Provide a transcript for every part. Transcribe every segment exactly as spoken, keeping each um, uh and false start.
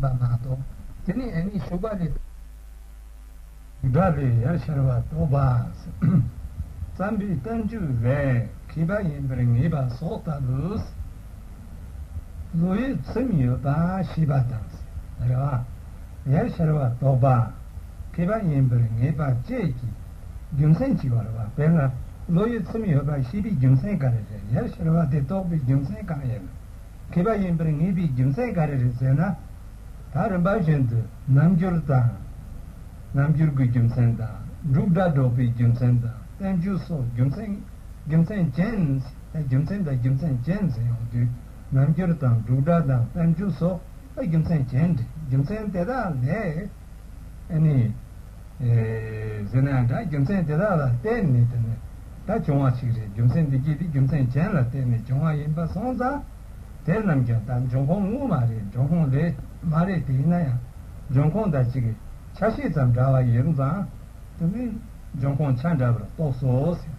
པ་མ་གཏོགས། དེ་ནས་ཨ་ནི་ཞུགས་པ་ལས། འདྲ་ལས་ཡར་ཤར་བ་རྟོགས་པ། བརྩམས་པའི་བསྟན་བཅོས་ལས། མཁས་པ་ཡིན་པར་ངེས་པ་སོགས་ལྟ་བུ། བློ་ཡུལ་ཚིམ་ཡོད་པ་ཤེས་པ་དང་། རེད་བ། ཡར་ཤར་བ་རྟོགས་པ། མཁས་པ་ཡིན་པར་ངེས་པ་བཅས་ཀྱི་རྒྱུ་མཚན་གཅིག་པ་རེད་བ། དཔེར་ན། བློ་ཡུལ་ཚིམ་ཡོད་པ་ཤེས་པའི་རྒྱུ་མཚན་ག་རེ་རེད། ཡར་ཤར་བ་དེ་རྟོགས་པའི་རྒྱུ་མཚན་གང་ཡིན། མཁས་པ་ཡིན་པར་ངེས་པའི་རྒྱུ་མཚན་ག་རེ་རེད་ཟེར་ན། ད་རིམ་པ་བཞིན་དུ་རྣམ་འགྱུར་དང་། རྣམ་འགྱུར་གྱི་རྒྱུ་མཚན་དང་། འབྲུག་སྒྲ་སྒྲོགས་པའི་རྒྱུ་མཚན་དང་། བསྟན་བཅོས་སོགས་རྒྱུ་མཚན། རྒྱུ་མཚན་ཅན། རྒྱུ་མཚན་དང་རྒྱུ་མཚན་ཅན་ཟེར་ཡོང་དུས། རྣམ་འགྱུར་དང་། འབྲུག་སྒྲ་དང་། བསྟན་བཅོས་སོགས་རྒྱུ་མཚན་ཅན་ཏེ། རྒྱུ་མཚན་དེ་དག་ལས། ཨ་ནི། ཟེར་ན་འདྲ། རྒྱུ་མཚན་དེ་དག་ལ་བརྟེན་ནས་དེ་ནི་ད་བྱུང་བ་ཞིག་རེད། རྒྱུ་མཚན་འདི་གྱིས་དེ་རྒྱུ་མཚན་གཞན་ལ་བརྟེན་ནས་བྱུང་བ་ཡིན་པ་སོང་ཙང་། དེ་རྣམས་ཀྱང་ད་འབྱུང་ཁུངས་དངོས་མ་རེད། འབྱུང་ཁུངས་ལས་མ་རེད། དེ་ཡིན་ན་ཡང་འབྱུང་ཁུངས་དང་གཅིག་གི་ཆ་ཤས་ཙམ་འདྲ་བ་ཡིན་ཙང་། དེ་ནི་འབྱུང་ཁུངས་ཆ་འདྲ་བར་རྟོགས་སོ་ཟེར།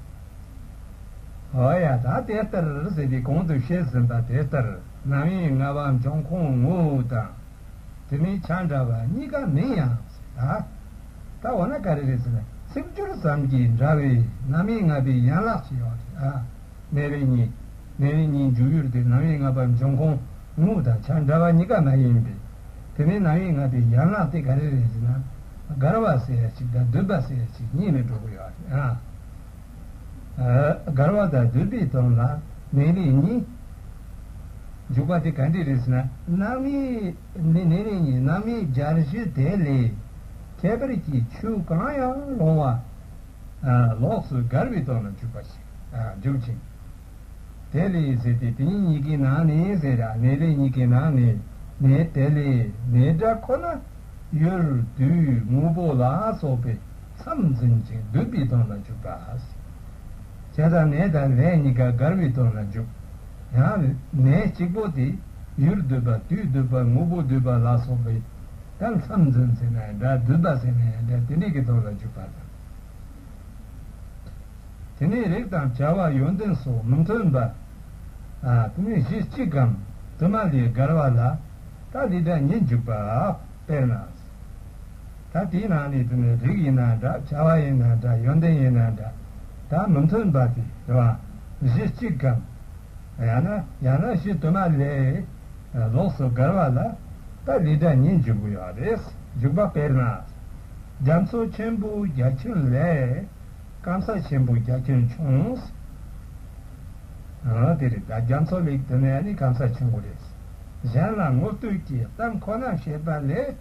འོ་ཡ། ད་དེ་ལྟར་ཟེར་ཏེ་གོང་དུ་བཤད་ཟིན་པ་དེ་ལྟར་རྣམ་དབྱེ་ལྔ་པ་འབྱུང་ཁུངས་དངོས་དང་། དེ་ནས་ཆ་འདྲ་བ་གཉིས་ཀ་མིན་ཡང་ཟེར། ད་འོ་ན་ག་རེ་རེད་ཟེར་ན། ཚིག་སྦྱོར་ཙམ་གྱིས་འདྲ་བའི་རྣམ་དབྱེ་ལྔ་པའི་ཡན་ལག་ཅིག་ཡོད་རེད། ཨ། གནས་ལུགས་གཉིས། གནས་ལུགས་གཉིས་འཇུག་ཡུལ་དེ་རྣམ་དབྱེ་ལྔ་པ་འབྱུང་ཁུངས་དངོས་དང་ཆ་འདྲ་བ་གཉིས་ཀ་མ་ཡིན་པས། དེ་ནས་རྣམ་དབྱེ་ལྔ་པའི་ཡན་ལག་དེ་ག་རེ་རེད་ཟེར་ན། འགལ་བ་ཟེར་ཡ་ཅིག་དང་སྡུད་པ་ཟེར་ཡ་ཅིག་གཉིས་ལ་འགྲོ་གི་ཡོད་རེད། ཨ། ཨ། འགལ་བ་དང་སྡུད་པའི་དོན་ལ་གནས་ལུགས་གཉིས། འཇུག་པ་དེ་ག་འདྲ་རེད་ཟེར་ན། རྣམ་དབྱེ་གནས་ལུགས་གཉིས་རྣམ་དབྱེ་སྦྱར་གཞི་དེ་ལས་ཁྱད་པར་གྱི་ཆོས་གང་ཡང་སློང་བ། ཨ། ལོགས་སུ་འགལ་བའི་དོན་ལ་འཇུག་པ་ཞིག་ཨ། འཇུག་ཅིང་། དེ་ལས་ཟེར་ཏེ་དེ་གཉིས་གཉིས་ཀའི་ནང་ནས་ཟེར་ར། གནས་ལུགས་གཉིས་ཀའི་ནང་ནས་ནས། དེ་ལས་ནས་སྒྲ་ཁོ་ན་ཡུལ་དུས་དངོས་པོ་ལ་སོགས་པའི་མཚམས་འཛིན་ཅིང་སྡུད་པའི་དོན་ལ་འཇུག་པ། བྱས་ཙང་ནས་དང་ལས་གཉིས་ཀ་འགལ་བའི་དོན་ལ་འཇུག་ཡང་ནས་གཅིག་པོ་དེ་ཡུལ་སྡུད་པ། དུས་སྡུད་པ། དངོས་པོ་སྡུད་པ་ལ་སོགས་པའི་ད་མཚམས་འཛིན་ཟེར་ན་འདྲ། སྡུད་པ་ཟེར་ན་འདྲ། དེ་འདྲའི་གི་དོན་ལ་འཇུག་པ་དང་། དེ་ནས་རིགས་དང་བྱ་བ་ཡོན་ཏན་སོགས་མི་མཐུན་པ། ཨ། དེ་ནས་གཞི་གཅིག་གམ་དུ་མ་ལས་འགལ་བ་ལ་ད་ལས་སྒྲ་གཉིས་འཇུག་པ། དཔེར་ན། ད་དེའི་ནང་ནས་དེ་ནས་རིགས་ཡིན་ན་འདྲ། བྱ་བ་ཡིན་ན་འདྲ། ཡོན་ཏན་ཡིན་ན་འདྲ། ད་མི་མཐུན་པ་དེ་རེད་བ། གཞི་གཅིག་གམ། ཡང་ན་ཡང་ན་གཞི་དུ་མ་ལས་ལོགས་སུ་འགལ་བ་ལ་ད་ལས་སྒྲ་གཉིས་འཇུག་གི་ཡོད་རེད། འཇུག་པ་དཔེར་ན། རྒྱ་མཚོ་ཆེན་པོ་རྒྱ་ཁྱོན་ལས། སྐམ་ས་ཆེན་པོ་རྒྱ་ཁྱོན་ཆུང་། ཨ། དེ་རེད། ད་རྒྱ་མཚོ་ལས་དེ་ནས་ནི་སྐམ་ས་ཆེན་པོ་རེད། གཞན་ལ་ངོ་བསྟོད་ཀྱི་གཏམ་ཁོ་ན་བཤད་པ་ལས་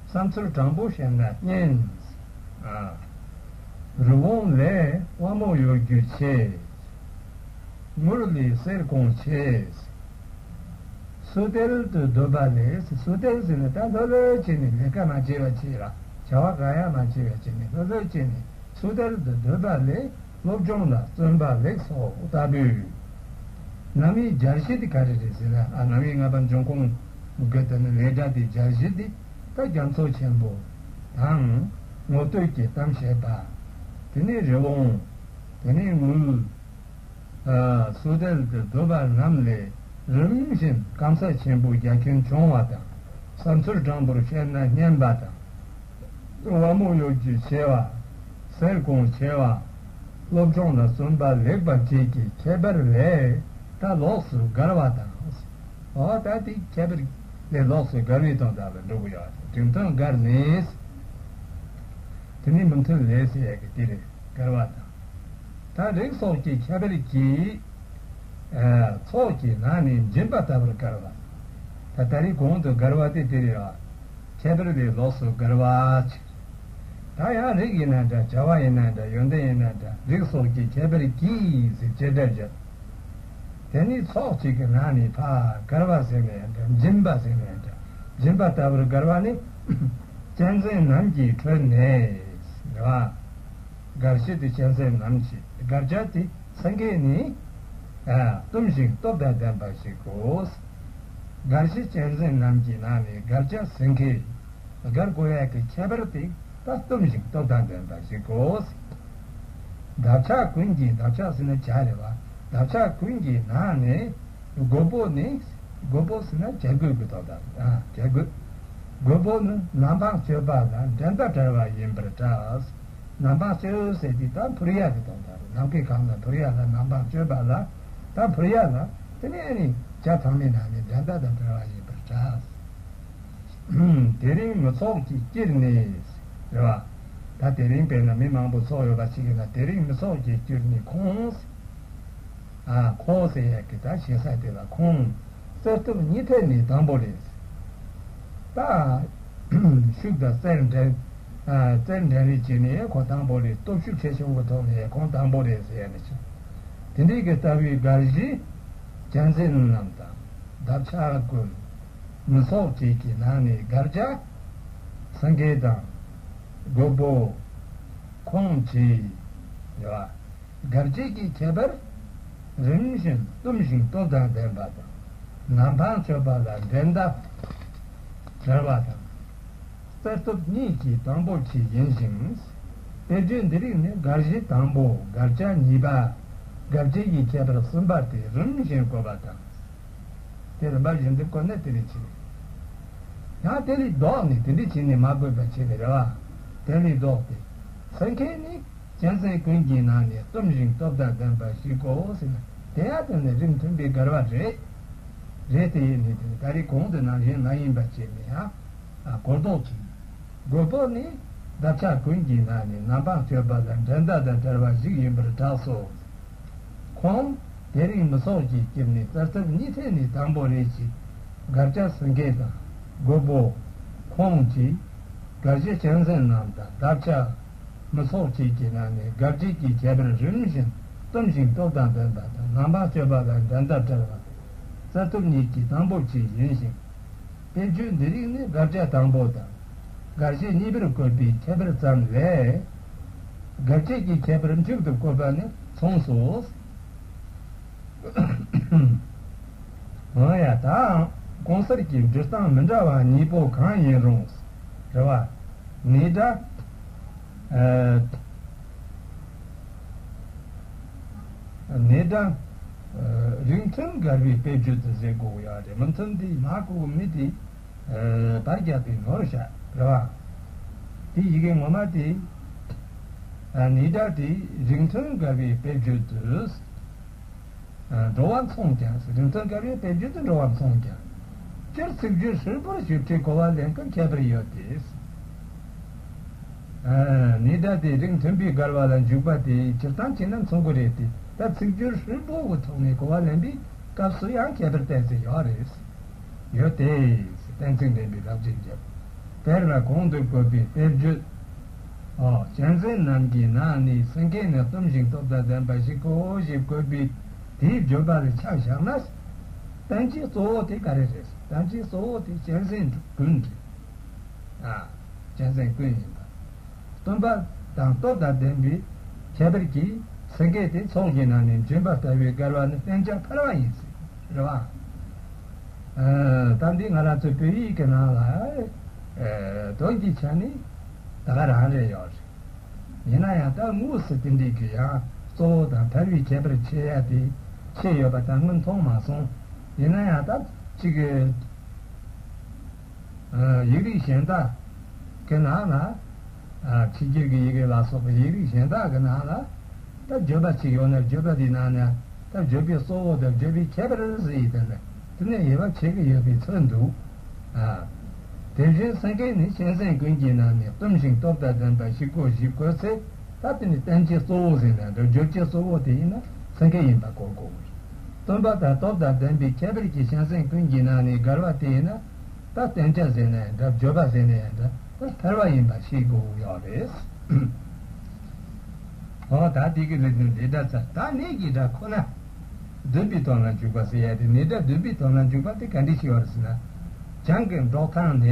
བསམ་ཚུལ་དྲང་པོ་བཤད་ན་སྙན། ཨ། རི་བོང་ལས་དབང་མོ་གཡོ་སྒྱུ་ཆེ། ངུར་ལས་གསེར་གོང་ཆེ། སུ་དལ་དུ་སྡོད་པ་ལས། སུ་དལ་ཟེར་ན་ད་ལྷོད་ལྷོད་བྱས་ནས་ལས་ཀ་མ་བྱས་པ་བྱས་ལ། བྱ་བ་གང་ཡང་མ་བྱས་པ་བྱས་ནས་ལྷོད་ལྷོད་བྱས་ནས། སུ་དལ་དུ་སྡོད་པ་ལས་སློབ་སྦྱོང་ལ་བརྩོན་པ་ལེགས་སོགས་ལྟ་བུའི་རྣམ་དབྱེ་སྦྱར་གཞི་དེ་ག་རེ་རེད་ཟེར་ན། ཨ། རྣམ་དབྱེ་ལྔ་པ་འབྱུང་ཁུངས་དགུ་དེ་ནི་ལས་སྒྲ་དེ་སྦྱར་གཞི་དེ་ད་རྒྱ་མཚོ་ཆེན་པོ་དང་། ངོ་བསྟོད་ཀྱི་གཏམ་བཤད་པ། དེ་ནས་རི་བོང་། དེ་ནས་ངུར། ཨ། སུ་དལ་དུ་སྡོད་པ་རྣམས་ལས་རིམ་བཞིན་སྐམ་ས་ཆེན་པོ་རྒྱ་ཁྱོན་ཆུང་བ་དང་། བསམ་ཚུལ་དྲང་པོར་བཤད་ན་སྙན་པ་དང་། དབང་མོ་གཡོ་སྒྱུ་ཆེ་བ། གསེར་གོང་ཆེ་བ། སློབ་སྦྱོང་ལ་བརྩོན་པ་ལེགས་པ་བཅས་ཀྱི་ཁྱད་པར་ལས་ད་ལོགས་སུ་འགལ་བ་དང་། འོ་ད་དེ་ཁྱད་པར་ལས་ལོགས་སུ་འགལ་བའི་དོན་དག་ལ་འགྲོ་གི་ཡོད་རེད། འབྲིང་དོན་འགལ་ནས། དེ་ནི་མི་མཐུན་ལས་ཟེར་ཡག་གི་དེ་རེད། འགལ་བ་དང་། ད་རིགས་སོགས་ཀྱི་ཁྱད་པར་གྱིས། ཨ། ཚོགས་ཀྱི་ནང་ནས་འབྱིན་པ་ལྟ་བུར་འགལ་བ། ད་ད་རེས་གོང་དུ་འགལ་བ་དེ་དེ་རེད་བ། ཁྱད་པར་ལས་ལོགས་སུ་འགལ་བ་ཅིག་ད་ཡང་རིགས་ཡིན་ན་འདྲ། བྱ་བ་ཡིན་ན་འདྲ། ཡོན་ཏན་ཡིན་ན་འདྲ། རིགས་སོགས་ཀྱི་ཁྱད་པར་གྱིས་ཟེར་བྱེད་སྒྲ་བརྗོད། དེ་ནི་ཚོགས་གཅིག་གི་ནང་ནས་ཕར་འགལ་བ་ཟེར་ནའི་འདྲ། འབྱིན་པ་ཟེར་ནའི་འདྲ། འབྱིན་པ་ལྟ་བུར་འགལ་བ་ནི། གཅན་གཟན་རྣམས་ཀྱི་ཁྲོད་ནས་རེད་བ། འགལ་གཞི་དེ་གཅན་གཟན་རྣམས་ཀྱི། འགལ་བྱ་དེ་སེང་གེ་ནི། ཨ། གཏུམ་ཞིང་སྟོབས་དང་ལྡན་པ་ཞིག་གོ། འགལ་གཞི་གཅན་གཟན་རྣམས་ཀྱི་ནང་ནས་འགལ་བྱ་སེང་གེ། འགལ་དགོས་ཡག་གི་ཁྱད་པར་དེ་ད་གཏུམ་ཞིང་སྟོབས་དང་ལྡན་པ་ཞིག་གོ། འདབ་ཆགས་ཀུན་གྱི། འདབ་ཆགས་ཟེར་ན་བྱ་རེད་བ། འདབ་ཆགས་ཀུན་གྱི་ནང་ནས་རྒོད་པོ་ནི། རྒོད་པོ་ཟེར་ན་བྱ་རྒོད་ཀྱི་དོན་དག་ཨ། བྱ་རྒོད། རྒོད་པོ་ནི་ནམ་འཕང་གཅོད་པ་ལ་འགྲན་ཟླ་བྲལ་བ་ཡིན་པར་གྲགས། ནམ་འཕང་གཅོད་ཟེར་དུས་ད་འཕུར་ཡ་གི་དོན་དག་རེད། ནམ་མཁའི་ཁམས་ལ་འཕུར་ཡ་ལ་ནམ་འཕང་གཅོད་པ་ལ། ད་འཕུར་ཡ་ལ་དེ་ནས་ནི་བྱ་ཚང་མའི་ནང་ནས་འགྲན་ཟླ་དང་བྲལ་བ་ཡིན་པར་གྲགས། དེ་རིང་མི་ཚོགས་ཀྱིས་བསྐྱིལ་ནས། རེད་བ། ད་དེ་རིང་དཔེར་ན་མི་མང་པོ་ཚོགས་ཡོད་པ་ཞིག་ཡིན་ན། དེ་རིང་མི་ཚོགས་ཀྱིས་བསྐྱིལ་ནས་ཁོང་། ཨ། ཁོ་ཟེར་ཡག་གི་ད་ཞེ་ས་དེ་ལ་ཁོང་རྩལ་སྟོབས་གཉིས་ཐད་ནས་དང་པོ་རེད། ད་ཤུགས་དང་རྩལ་འགྲན། ཨ། རྩལ་འགྲན་རེས་བྱས་ནས་ཁོ་དང་པོ་རེད། སྟོབས་ཤུགས་ཆེ་ཆུང་གི་ཐོག་ནས་ཁོང་དང་པོ་རེད་ཟེར་ཡ་ནི་ཆོག་དེ་འདྲའི་གི་ལྟ་བུའི་སྒར་གཞི་གཅན་གཟན་རྣམས་དང་འདབ་ཆགས་ཀུན། མི་ཚོགས་གཅིག་གི་ནང་ནས་སྒར་བྱ་སེང་གེ་དང་རྒོད་པོ་ཁོང་བཅས་ཡོད། སྒར་བྱེད་ཀྱི་ཁྱད་པར་རིམ་བཞིན་གཏུམ་ཞིང་སྟོབས་དང་ལྡན་པ་དང་། ནམ་འཕང་གཅོད་པ་ལ་འགྲན་ཟླ་བྲལ་བ་དང་། རྩལ་སྟོབས་གཉིས་ཀྱི་དང་པོ་ཆེ་ཡིན་ཞིང་། དཔེར་བརྗོད་འདི་རིགས་ནི་སྒར་གཞི་དང་པོ། སྒར་བྱ་གཉིས་པ། སྒར་བྱེད་ཀྱི་ཁྱད་པར་གསུམ་པ་དེ་རིམ་བཞིན་བཀོད་པ་དང་། དེ་རིམ་པ་བཞིན་དུ་བཀོད་ནས་དེ་ལས་ཕྱེ། ཡང་དེ་ལས་ལྡོག་ནས་དེ་འདྲ་བྱས་ནས་མ་བཀོད་པ་བྱས་ནས་རེད་བ། དེ་ལས་ལྡོག་སྟེ། སེང་གེ་ནི་གཅན་གཟན་ཀུན་གྱི་ནང་ནས་གཏུམ་ཞིང་སྟོབས་དང་ལྡན་པ་ཞིག་གོ་ཟེར་ན། དེ་ཡང་དེ་ནི་རིགས་མཐུན་པའི་སྒར་བ་རེད། རེད་དེ་ཡིན་ནི་དེ་ནི་ད་རེས་གོང་དུ་ནང་བཞིན་མ་ཡིན་པ་བྱས་ནས་ཡང་གོ་ལྡོག་གིས། རྒོད་པོ་ནི་འདབ་ཆགས་ཀུན་གྱི་ནང་ནས་ནམ་འཕང་གཅོད་པ་ལ་འགྲན་ཟླ་དང་བྲལ་བ་ཞིག་ཡིན་པར་གྲགས་སོ། ཁོང་དེ་རིང་མི་ཚོགས་ཀྱིས་བསྐྱིལ་ནས་རྩལ་སྟོབས་གཉིས་ཐད་ནས་དང་པོ་རེད་ཅེས། སྒར་བྱ་སེང་གེ་དང་རྒོད་པོ་ཁོང་བཅས། སྒར་གཞི་གཅན་གཟན་རྣམས་དང་འདབ་ཆགས་མི་ཚོགས་གཅིག་གི་ནང་ནས་སྒར་བྱེད་ཀྱི་ཁྱད་པར་རིམ་བཞིན་གཏུམ་ཞིང་སྟོབས་དང་ལྡན་པ་དང་། ནམ་འཕང་གཅོད་པ་ལ་འགྲན་ཟླ་བྲལ་བ། རྩལ་སྟོབས་གཉིས་ཀྱི་དང་པོ་ཆེ་ཡིན་ཞིང་། དཔེར་བརྗོད་འདི་རིགས་ནི་སྒར་བྱ་དང་པོ་དང་སྒར་བྱེད་གཉིས་པར་བཀོད་པའི་ཁྱད་པར་ཙམ་ལས། སྒར་བྱེད་ཀྱི་ཁྱད་པར་མཇུག་ཏུ་བཀོད་པ་ནི་མཚུངས་སོ། འོ་ཡ། ད་གོང་གསལ་གྱི་འབྲི་སྟངས་མི་འདྲ་བ་གཉིས་པོ་གང་ཡིན་རུང་། རེད་བ། ནི་སྒྲ། ཨ། ནི་སྒྲ། ཨ། རིགས་མཐུན་སྒར་བའི་དཔེ་བརྗོད་དུ་ཟེར་དགོས་ཡ་རེད། མི་མཐུན་དེ་མ་གོ་མི་དེ། ཨ། བར་རྒྱག་པའི་ནོར་བཞག་རེད་བ། དེ་ཡི་གེ་ངོ་མ་དེ། ཨ། ནི་སྒྲ་དེ་རིགས་མཐུན་སྒར་བའི་དཔེ་བརྗོད་དུ། ཨ། འགྲོ་བ་མཚུངས་ཀྱང་ཟེར། རིགས་མཐུན་སྒར་བའི་དཔེ་བརྗོད་དུ་འགྲོ་བ་མཚུངས་ཀྱང་། སྤྱིར་ཚིག་སྦྱོར་ཧྲིལ་པོར་ཞིབ་ཕྲའི་གོ་བ་ལེན་སྐབས་ཁྱད་པར་ཡོད་དེ། ཨ། ནི་སྒྲ་དེ་རིགས་མཐུན་པའི་སྒར་བ་ལ་འཇུག་པ་དེ་སྤྱིར་བཏང་བྱས་ན་མཚུངས་ཀྱི་རེད་དེ། ད་ཚིག་སྦྱོར་ཧྲིལ་པོ་གི་ཐོག་ནས་གོ་བ་ལེན་པའི་སྐབས་སུ་ཡང་ཁྱད་པར་གཏན་ཚིགས་ཡོད་རེད། ཡོད་དེ། གཏན་ཚིགས་འདྲེན་པའི་རླབས་ཆེན་བརྒྱབ། དཔེར་ན་གོང་དུ་བཀོད་པའི་དཔེར་བརྗོད། ཨོ། གཅན་གཟན་རྣམས་ཀྱི་ནང་ནས་སེང་གེ་ནི་གཏུམ་ཞིང་སྟོབས་དང་ལྡན་པ་ཞིག་གོ་ཞེས་བཀོད་པའི་དེའི་བརྗོད་པ་ལ་ཆ་བཞག་ན། བསྟན་བཅོས་གཙོ་བོ་དེ་ག་རེ་རེད། བསྟན་བཅོས་གཙོ་བོ་དེ་གཅན་གཟན་ཀུན་རེད། ཨ། གཅན་གཟན་ཀུན་ཡིན་པ། སྟོན་པ་དང་སྟོབས་དང་ལྡན་པའི་ཁྱད་པར་གྱིས་སེང་གེ་དེ་ཚོགས་ཀྱི་ནང་ནས་འབྱིན་པ་ལྟ་བུའི་སྒར་བ་ནི་བསྟན་བྱ་ཕལ་བ་ཡིན་སྲིད། རེད་བ། ཨ། ད་འདི་ང་རང་ཚོའི་བོད་ཡིག་གི་ནང་ལ། ཨ། དོན་གྱི་ཆ་ནས་ད་ག་རང་རེད་ཡོད་རེད། ཡིན་ན་ཡང་ད་དངོས་སུ་དེ་འདྲའི་གི་ཡང་གཙོ་བོ་དང་ཕལ་བའི་ཁྱད་པར་ཕྱེ་ཡ་དེ་ཕྱེ་ཡོད་པ་ད་སྔོན་མཐོང་མ་སོང་། ཡིན་ན་ཡང་ད་ཅིག་གི། ཨ། ཡིག་རིགས་གཞན་དག་གི་ནང་ན། ཨ། ཕྱི་རྒྱལ་གྱི་ཡི་གེ་ལ་སོགས་པའི་ཡིག་རིགས་གཞན་དག་གི་ནང་ལ། ད་བརྗོད་པ་ཅིག་ཡོད་ན་བརྗོད་པ་དེའི་ནང་ནས་ད་བརྗོད་པའི་གཙོ་བོ་དང་བརྗོད་པའི་ཁྱད་པར་ཟེར་ཡི་དེ་ནི་དེ་ནས་དབྱེ་བ་ཕྱེ་གི་ཡོད་པའི་ཚོད་འདུག། ཨ། དེ་བཞིན་སེང་གེ་ནི་གཅན་གཟན་ཀུན་གྱི་ནང་ནས་གཏུམ་ཞིང་སྟོབས་དང་ལྡན་པ་ཞིག་གོ་ཞེས་བཀོད་ཚེ། ད་དེ་ནི་བསྟན་བཅོས་གཙོ་བོ་ཟེར་ན་འདྲ། བརྗོད་བྱའི་གཙོ་བོ་དེ་ཡིན་ན་སེང་གེ་ཡིན་པ་གོ་དགོས། སྟོན་པ་དང་སྟོབས་དང་ལྡན་པའི་ཁྱད་པར་གྱིས་གཅན་གཟན་ཀུན་གྱི་ནང་ནས་སྒར་བ་དེ་ཡིན་ན། ད་བསྟན་བྱ་ཟེར་ན་ཡང་འདྲ། བརྗོད་པ་ཟེར་ན་ཡང་འདྲ། ད་ཕལ་བ་ཡིན་པ་ཤེས་དགོས་ཡོད་རེད། འོ། ད་དེ་གི་ལས་དོན་ལས་སྒྲ་ཚར། ད་ནས་ཀྱི་སྒྲ་ཁོ་ན་བསྡུས་པའི་དོན་ལ་འཇུག་པ་ཟེར་ཡ་དེ། ནས་སྒྲ་བསྡུས་པའི་དོན་ལ་འཇུག་པ་དེ་ག་འདྲ་ཞིག་ཡོད་རེད་ཟེར་ན། བྱང་གི་འབྲོག་ཐང་ནས།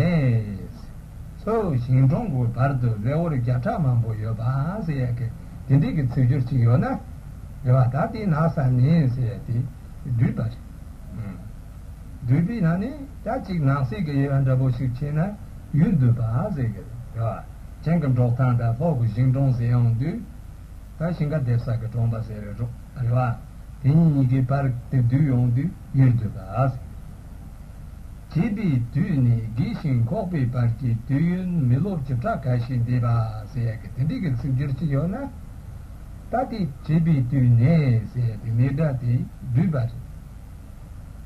མཚོ་ཞིང་གྲོང་གི་བར་དུ་ལེའུར་བརྒྱ་ཕྲག་མང་པོ་ཡོད་པ་ཟེར་ཡ་གི་དེ་འདྲའི་གི་ཚིག་སྦྱོར་ཅིག་ཡོད་ན། རེད་བ། ད་དེའི་ནང་ས་ནས་ཟེར་ཡ་དེ་བསྡུས་པ་རེད། ཨང་། བསྡུས་པའི་ནང་ནས་ད་ཅིག་ནང་གསེས་ཀྱི་དབྱེ་བ་འདྲ་པོ་ཞིག་ཕྱེ་ན་ཡུལ་བསྡུས་པ་ཟེར་གི་རེད། རེད་བ། བྱང་གི་འབྲོག་ཐང་དང་ལྷོ་གི་ཞིང་གྲོང་ཟེར་ཡོང་དུས། ད་ཞིང་ཁ་འདེབས་ས་གི་གྲོང་པ་ཟེར་རེད་རོ། རེད་བ། དེ་གཉིས་གཉིས་ཀའི་བར་དེ་བསྡུས་ཡོང་དུས་ཡུལ་བསྡུས་པ་ཟེར། བྱེད་པའི་དུས་ནས་བརྒྱུད་ཞིང་འགོག་པའི་བར་གྱི་དུས་ཡུན་མི་ལོ་བཅུ་ཕྲག་འགའ་ཞིག་འདས་པ་ཟེར་ཡག་གི་དེ་འདྲའི་གི་ཚིག་སྦྱོར་ཅིག་ཡོད་ན། ད་དེ་བྱེད་པའི་དུས་ནས་ཟེར་ཡག་དེ་ནས་སྒྲ་དེ་བསྡུས་པ་རེད།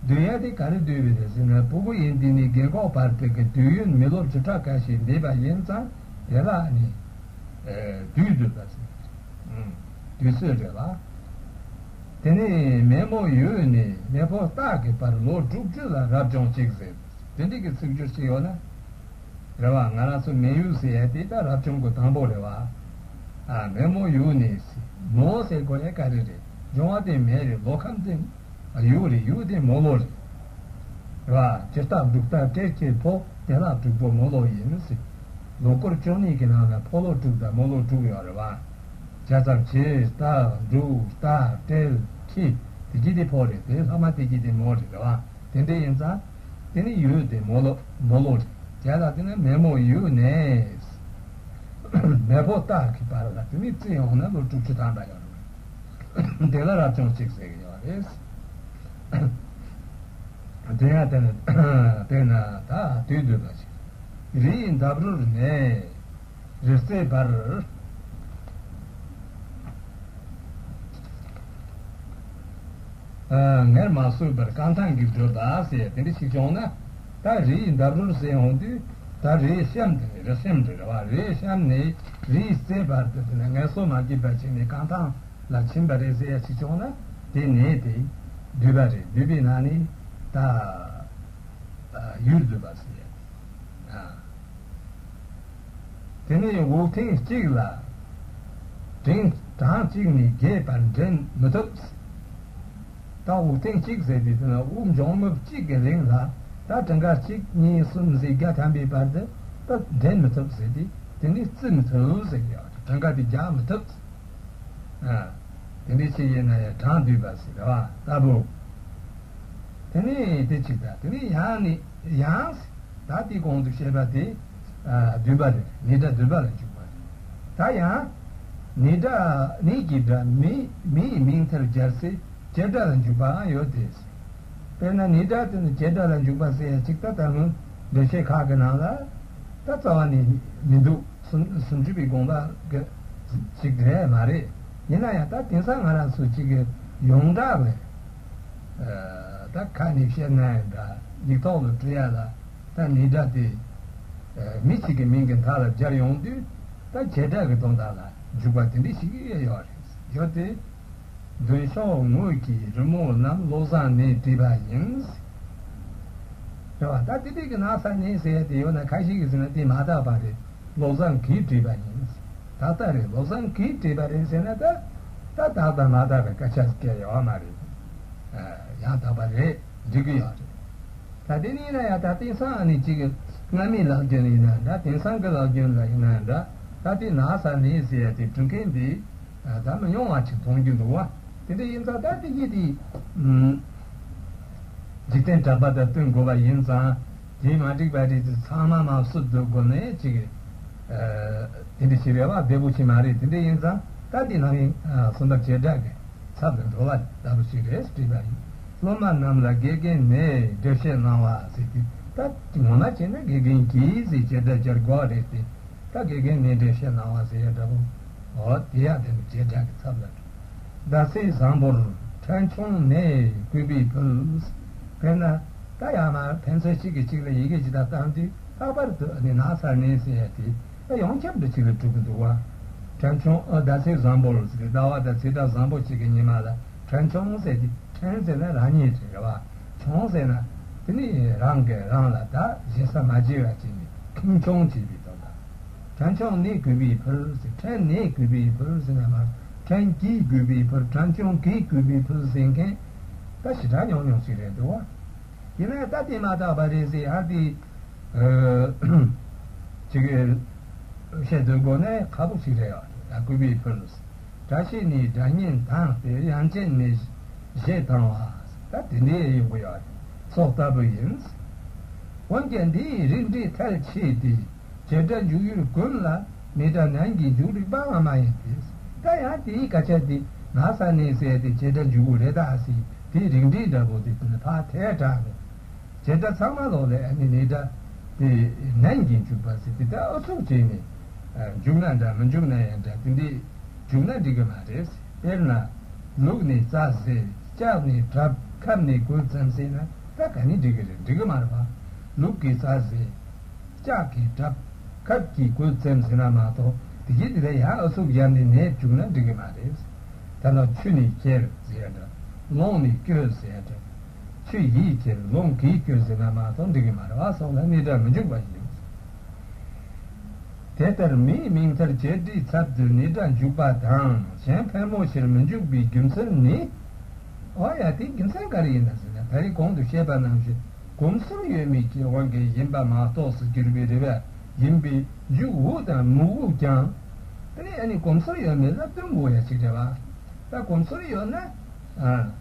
བསྡུས་ཡག་དེ་ག་རེ་བསྡུས་པ་རེད་ཟེར་ན། ཕྲུ་གུ་ཡིན་དུས་ནས་རྒན་གོག་བར་དུ་གི་དུས་ཡུན་མི་ལོ་བཅུ་ཕྲག་འགའ་ཞིག་འདས་པ་ཡིན་ཙང་། དེ་ལ་ནི་དུས་བསྡུས་པ་ཟེར། དུས་ཚོད་རེད་བ། དེ་ནས་མེ་མོ་ཡུ་ནས་མེ་ཕོ་སྟག་གི་བར་ལོ་དྲུག་ཅུ་ལ་རབ་བྱུང་གཅིག་ཟེར། དེ་འདྲའི་གི་ཚིག་སྦྱོར་ཅིག་ཡོད་ན། རེད་བ། ང་རང་ཚོ་མེ་ཡུ་ཟེར་ཡ་དེ་ད་རབ་བྱུང་གི་དང་པོ་རེད་བ། ཨ། མེ་མོ་ཡུ་ནས་ཟེར། མོ་ཟེར་དགོས་ཡ་ག་རེ་རེད། འབྱུང་བ་དེ་མེ་རེད། ལོ་ཁམས་དེ་ཡུ་རེད། ཡུ་དེ་མོ་ལོ་རེད། རེད་བ། སྤྱིར་སྟག་འབྲུག་སྟག་སྤྲེལ་གྱི་ཕོ། དེ་ལ་དྲུག་པོ་མོ་ལོ་ཡིན་ཟེར། ལོ་སྐོར་བཅུ་གཉིས་ཀྱི་ནང་ན་ཕོ་ལོ་དྲུག་དང་མོ་ལོ་དྲུག་ཡོད་རེད་བ། བྱས་ཙང་བྱེ་སྟག་འབྲུག་སྟག་སྤྲེལ་ཁྱི། དེ་གྱད་དེ་ཕོ་རེད། དེ་ལྷག་མ་དེ་གྱད་དེ་མོ་རེད། རེད་བ། དེ་འདྲ་ཡིན་ཙང་། དེ་ནི་ཡུ་དེ་མོ་ལོ། མོ་ལོ་རེད། བྱས་ཙང་དེ་ནི་མེ་མོ་ཡུ་ནས་མེ་ཕོ་སྟག་གི་བར་ལ་དེ་ནི་བརྩིས་ཡོང་ན་ལོ་དྲུག་ཅུ་ཐམ་པ་ཡོད་རེད། དེ་ལ་རབ་བྱུང་གཅིག་ཟེར་གྱི་ཡོད་རེད། དེ་ཡང་དེ་ནི་དེ་ན་ད་དུས་བསྡུས་པ་ཞིག་རི་ཡི་འདབས་རོལ་ནས། རི་རྩེ་བར། ཨ། ངལ་མ་གསོས་པར་རྐང་ཐང་གིས་བགྲོད་པ་ཟེར་དེ་འདྲ་ཞིག་བྱུང་ན། ད་རི་ཡི་འདབས་རོལ་ཟེར་ཡོང་དུས། ད་རིའི་གཤམ་དེ་ནི་རི་གཤམ་རེད་བ། རིའི་གཤམ་ནས་རིའི་རྩེ་བར་དུ་དེ་ནི་ངལ་གསོ་མ་བགྱིས་པ་བྱས་ནས་རྐང་ཐང་ལ་ཕྱིན་པ་རེད་ཟེར་ཡ་ཞིག་བྱུང་ན། དེ་ནས་དེ་བསྡུས་པ་རེད། བསྡུས་པའི་ནང་ནས་ད་ཡུལ་བསྡུས་པ་ཟེར་ཡ་དེ། ཨ། དེ་ནས་དབུགས་ཐེངས་གཅིག་ལ་གྲངས་གྲངས་གཅིག་ནས་བརྒྱད་བར་འདྲེན་མི་ཐུབ། ད་དབུགས་ཐེངས་གཅིག་ཟེར་དུས་དེ་ན་དབུགས་འབྱུང་རྔུབ་གཅིག་གི་རིང་ལ་ད་གྲངས་ཀ་གཅིག་གཉིས་གསུམ་ཟེར་བརྒྱ་ཐམ་པའི་བར་དུ་ད་འདྲེན་མི་ཐུབ་ཟེར་དུས། དེ་ནི་བརྩི་མི་ཐུབ་ཟེར་གྱི་ཡོད་རེད། གྲངས་ཀ་དེ་རྒྱག་མི་ཐུབ། ཨ། དེ་འདྲའི་ཅིག་ཡིན་ན་ཡང་གྲངས་བསྡུས་པ་ཟེར་བ་ལྟ་བུ། དེ་ནས་དེ་གཅིག་དང་། དེ་ནས་ཡང་ནི་ཡང་། ད་དེའི་གོང་དུ་བཤད་པ་དེ། ཨ། བསྡུས་པ་རེད། ནས་སྒྲ་བསྡུས་པ་ལ་འཇུག་པ་རེད། ད་ཡང་། ནས་སྒྲ། ནས་ཀྱི་སྒྲ་མི་མི་ཡི་མིང་མཐར་སྦྱར་སའི་བྱེད་སྒྲ་ལ་འཇུག་པའང་ཡོད་དེ། དཔེར་ན་ནས་སྒྲ་དེ་ནི་བྱེད་སྒྲ་ལ་འཇུག་པ་ཟེར་ཡ་ཅིག་ད་ལྟ་ངོས་འགྲེལ་བཤད་ཁག་གི་ནང་ལ་ད་རྩ་བ་ནས་མི་འདུག་སུམ་སུམ་ཅུ་པའི་དགོངས་པ་གི་ཅིག་རེད་མ་རེད། ཡིན་ན་ཡང་ད་དེང་སང་ང་རང་ཚོ་ཅིག་གི་ཡོངས་གྲགས་ལ་ད་ཁ་ནས་བཤད་ན་ཡང་འདྲ། ཡིག་ཐོག་ལ་འབྲི་ཡ་ལ་ད་ནས་སྒྲ་དེ་མི་གཅིག་གི་མིང་གི་མཐའ་ལ་སྦྱར་ཡོང་དུས། ད་བྱེད་སྒྲ་གི་དོན་དག་ལ་འཇུག་པ་དེ་འདྲ་ཞིག་ཡོད་རེད། ཡོད་དེ། མདུན་ཤོག་ངོས་ཀྱི་རི་མོ་རྣམས་བློ་བཟང་ནས་བྲིས་པ་ཡིན། རེད་བ། ད་དེ་དུས་ཀྱི་ན་ཚ་ནས་ཟེར་ཡ་དེ་ཡོད་ན་ཁ་ཤས་ཀྱིས་ཟེར་ན་དེ་མ་དག་པ་རེད། བློ་བཟང་གིས་བྲིས་པ་ཡིན། ད་ལྟ་རེད། བློ་བཟང་གིས་བྲིས་པ་རེད་ཟེར་ན་ད། ད་དག་དང་མ་དག་པའི་སྐད་ཆ་སྐད་ཡོད་མ་རེད། ཡང་དག་པ་རེད། འགྲིག་གི་ཡོད་རེད། ད་དེ་ནི་ཡིན་ན་ཡང་ད་དེང་སང་ཨ་ནི་གཅིག་གི་སྔ་མའི་ལག་རྒྱུན་ཡིན་ན་འདྲ། དེང་སང་གི་ལག་རྒྱུན་ལ་ཡིན་ན་འདྲ། ད་དེ་ན་ཚ་ནས་ཟེར་ཡ་དེ་འབྲི་མཁན་དེ་ད་མི་ཉུང་བ་ཅིག་མཐོང་རྒྱུ་འདུག་བ། དེ་འདྲ་ཡིན་ཙང་ད་དེ་གྱད་དེ་འཇིག་རྟེན་གྲགས་པ་དང་བསྟུན་དགོས་པ་ཡིན་ཙང་། དེ་མ་འགྲིག་པ་རེད་དེ་ཚང་མ་མ་བསུབ་འདུག་དགོས་ནས་ཅིག་གི་དེ་འདྲ་ཞིག་རེད་བ། བདེ་པོ་ཞིག་མ་རེད། དེ་འདྲ་ཡིན་ཙང་ད་དེ་ནང་གི་གསུམ་པ་བྱེད་སྒྲ་གི་ཚབ་ལ་འགྲོ་བ་ལྟ་བུ་ཞིག་རེད་བྲིས་པ་ཡིན། སློབ་མ་རྣམས་ལ་དགེ་རྒན་ནས་འགྲེལ་བཤད་གནང་བ་ཟེར་དུས། ད་ངོ་མ་བྱས་ན་དགེ་རྒན་གྱིས་ཟེར་བྱེད་སྒྲ་སྦྱར་དགོས་རེད་དེ། ད་དགེ་རྒན་ནས་འགྲེལ་བཤད་གནང་བ་ཟེར་ཡ་འདྲ་པོ། འོ་དེ་ཡང་དེ་ནི་བྱེད་སྒྲ་གི་ཚབ་ལ་འགྲོ། ཟླ་ཚེས་བཟང་པོར་ཕྲན་ཆུང་ནས་གུས་པས་ཕུལ། དཔེར་ན་ད་ཡང་མ་ཕན་ཚུན་གཅིག་གིས་གཅིག་ལ་ཡི་གེ་ཇི་ལྟར་བཏང་དུས། ལྷག་པར་དུ་ནི་ན་ཚ་ནས་ཟེར་ཡ་དེ་ད་ཡོངས་ཁྱབ་འདྲ་ཅིག་ལ་གྲུབ་ཀྱི་འདུག་བ། ཕྲན་ཆུང་། ཨ། ཟླ་ཚེས་བཟང་པོར་ཟེར་ཏེ་ཟླ་བ་དང་ཚེས་གྲངས་བཟང་པོ་ཅིག་གི་ཉི་མ་ལ་ཕྲན་ཆུང་ཟེར་ཏེ། ཕྲན་ཟེར་ན་རང་ཉིད་རེད་བ། ཆུང་ཟེར་ན་དེ་ནི་རང་གིས་རང་ལ་ད་ཞེ་ས་མ་བྱས་པ་ཅིག་ནི་ཁེངས་སྐྱུང་བྱེད་པའི་དོན་དག་ཕྲན་ཆུང་ནས་གུས་པས་ཕུལ་ཟེར། ཕྲན་ནས་གུས་པས་ཕུལ་ཟེར་ན་མ། ཕྲན་གྱིས་གུས་པས་ཕུལ། ཕྲན་ཆུང་གིས་གུས་པས་ཕུལ་ཟེར་མཁན་ད་ཞེ་དྲག་ཉུང་ཉུང་ཞིག་རེད་འདུག་བ། ཡིན་ན་ད་དེ་མ་དག་པ་རེད་ཟེར་ཡང་དེ་ཅིག་བཤད་སྡོད་དགོས་ནས་ཁག་པོ་ཞིག་རེད་ཡ། ད་གུས་པས་ཕུལ། སྒྲ་ཤེས་ནས་སྒྲ་སྙན་དང་སྟེ། དབྱངས་ཅན་ནས་གཞས་བཏང་བ། ད་དེ་འདྲའི་ཡོང་གི་ཡོད་རེད། སོགས་ལྟ་བུ་ཡིན། འོན་ཀྱང་འདིའི་རིགས་འགྲེ་ཐལ་ཆེ་སྟེ། བྱེད་སྒྲ་འཇུག་ཡུལ་ཀུན་ལ་ནས་སྒྲ་ནན་གྱིས་འཇུག་རིགས་པའང་མ་ཡིན་ཏེ། ད་ཡང་དེའི་སྐད་ཆ་དེ་ན་ཚ་ནས་ཟེར་ཏེ་བྱེད་སྒྲ་འཇུག་གི་རེད་ད་ཟེར། དེའི་རིགས་འགྲེ་འདྲ་པོ་དེ་དེ་ནི་ཕར་ཐལ་དྲགས་རེད། བྱེད་སྒྲ་ཚང་མ་ལོག་ལས་ཨ་ནི་ནི་སྒྲ་དེ་ནན་གྱིས་འཇུག་པ་ཟེར་དེ་ལྟར་ཨུ་ཚུགས་བྱས་ནས་འཇུག་ན་འདྲ་མི་འཇུག་ན་ཡང་འདྲ་དེ་འདྲའི་འཇུག་ན་འགྲིག་གི་མ་རེད། དཔེར་ན། ལུག་ནས་རྩྭ་ཟས། ལྕགས་ནས་གྲབས། ཁབ་ནས་གོས་བཙེམས་ཟེར་ན་ད་ག་ནས་འགྲིག་གི་རེད། འགྲིག་གི་མ་རེད་པ། ལུག་གིས་རྩྭ་ཟས། ལྕགས་ཀྱིས་གྲབས། ཁབ་ཀྱིས་གོས་བཙེམས་ཟེར་ན་མ་གཏོགས་དེ་གྱིས་དེ་ལ་ཡང་ཨུ་ཚུགས་བརྒྱབ་ནས་ནས་འཇུག་ན་འགྲིག་གི་མ་རེད། ད་ལྟ་ཆུ་ནས་ཁྱེར་ཟེར་ཡ་འདྲ། རླུང་ནས་བསྐྱོད་ཟེར་ཡ་འདྲ། ཆུ་ཡིས་ཁྱེར་རླུང་གིས་བསྐྱོད་ཟེར་ན་མ་གཏོགས་འགྲིག་གི་མ་རེད་པ་སོགས་ལ་ནི་སྒྲ་མི་འཇུག་པ་ཡིན། དེ་ལྟར་མིའི་མིང་མཐར་བྱེད་སྒྲའི་ཚབ་ཏུ་ནི་སྒྲ་འཇུག་པ་དང་གཞན་ཕལ་མོ་ཆེར་མི་འཇུག་པའི་རྒྱུ་མཚན་ནི། འོ་ཡ་དེའི་རྒྱུ་མཚན་ག་རེ་ཡིན་ན་ཟེར་ན་ད་རེས་གོང་དུ་བཤད་པ་ནང་བཞིན་གོམས་སུ་ཡོད་མེད་ཀྱི་དབང་གིས་ཡིན་པ་མ་གཏོགས་སུ་གྱུར་པའི་རེད་པ་ཡིན་པས་འཇུག་འོས་དང་མི་འོས་ཀྱང་། དེ་ནི་ཨ་ནི་གོམས་སུ་ཡོད་མེད་ལ་ལྟོས་དགོས་ཡ་ཅིག་རེད་པ། ད་གོམས་སུ་ཡོད་ན། ཨ།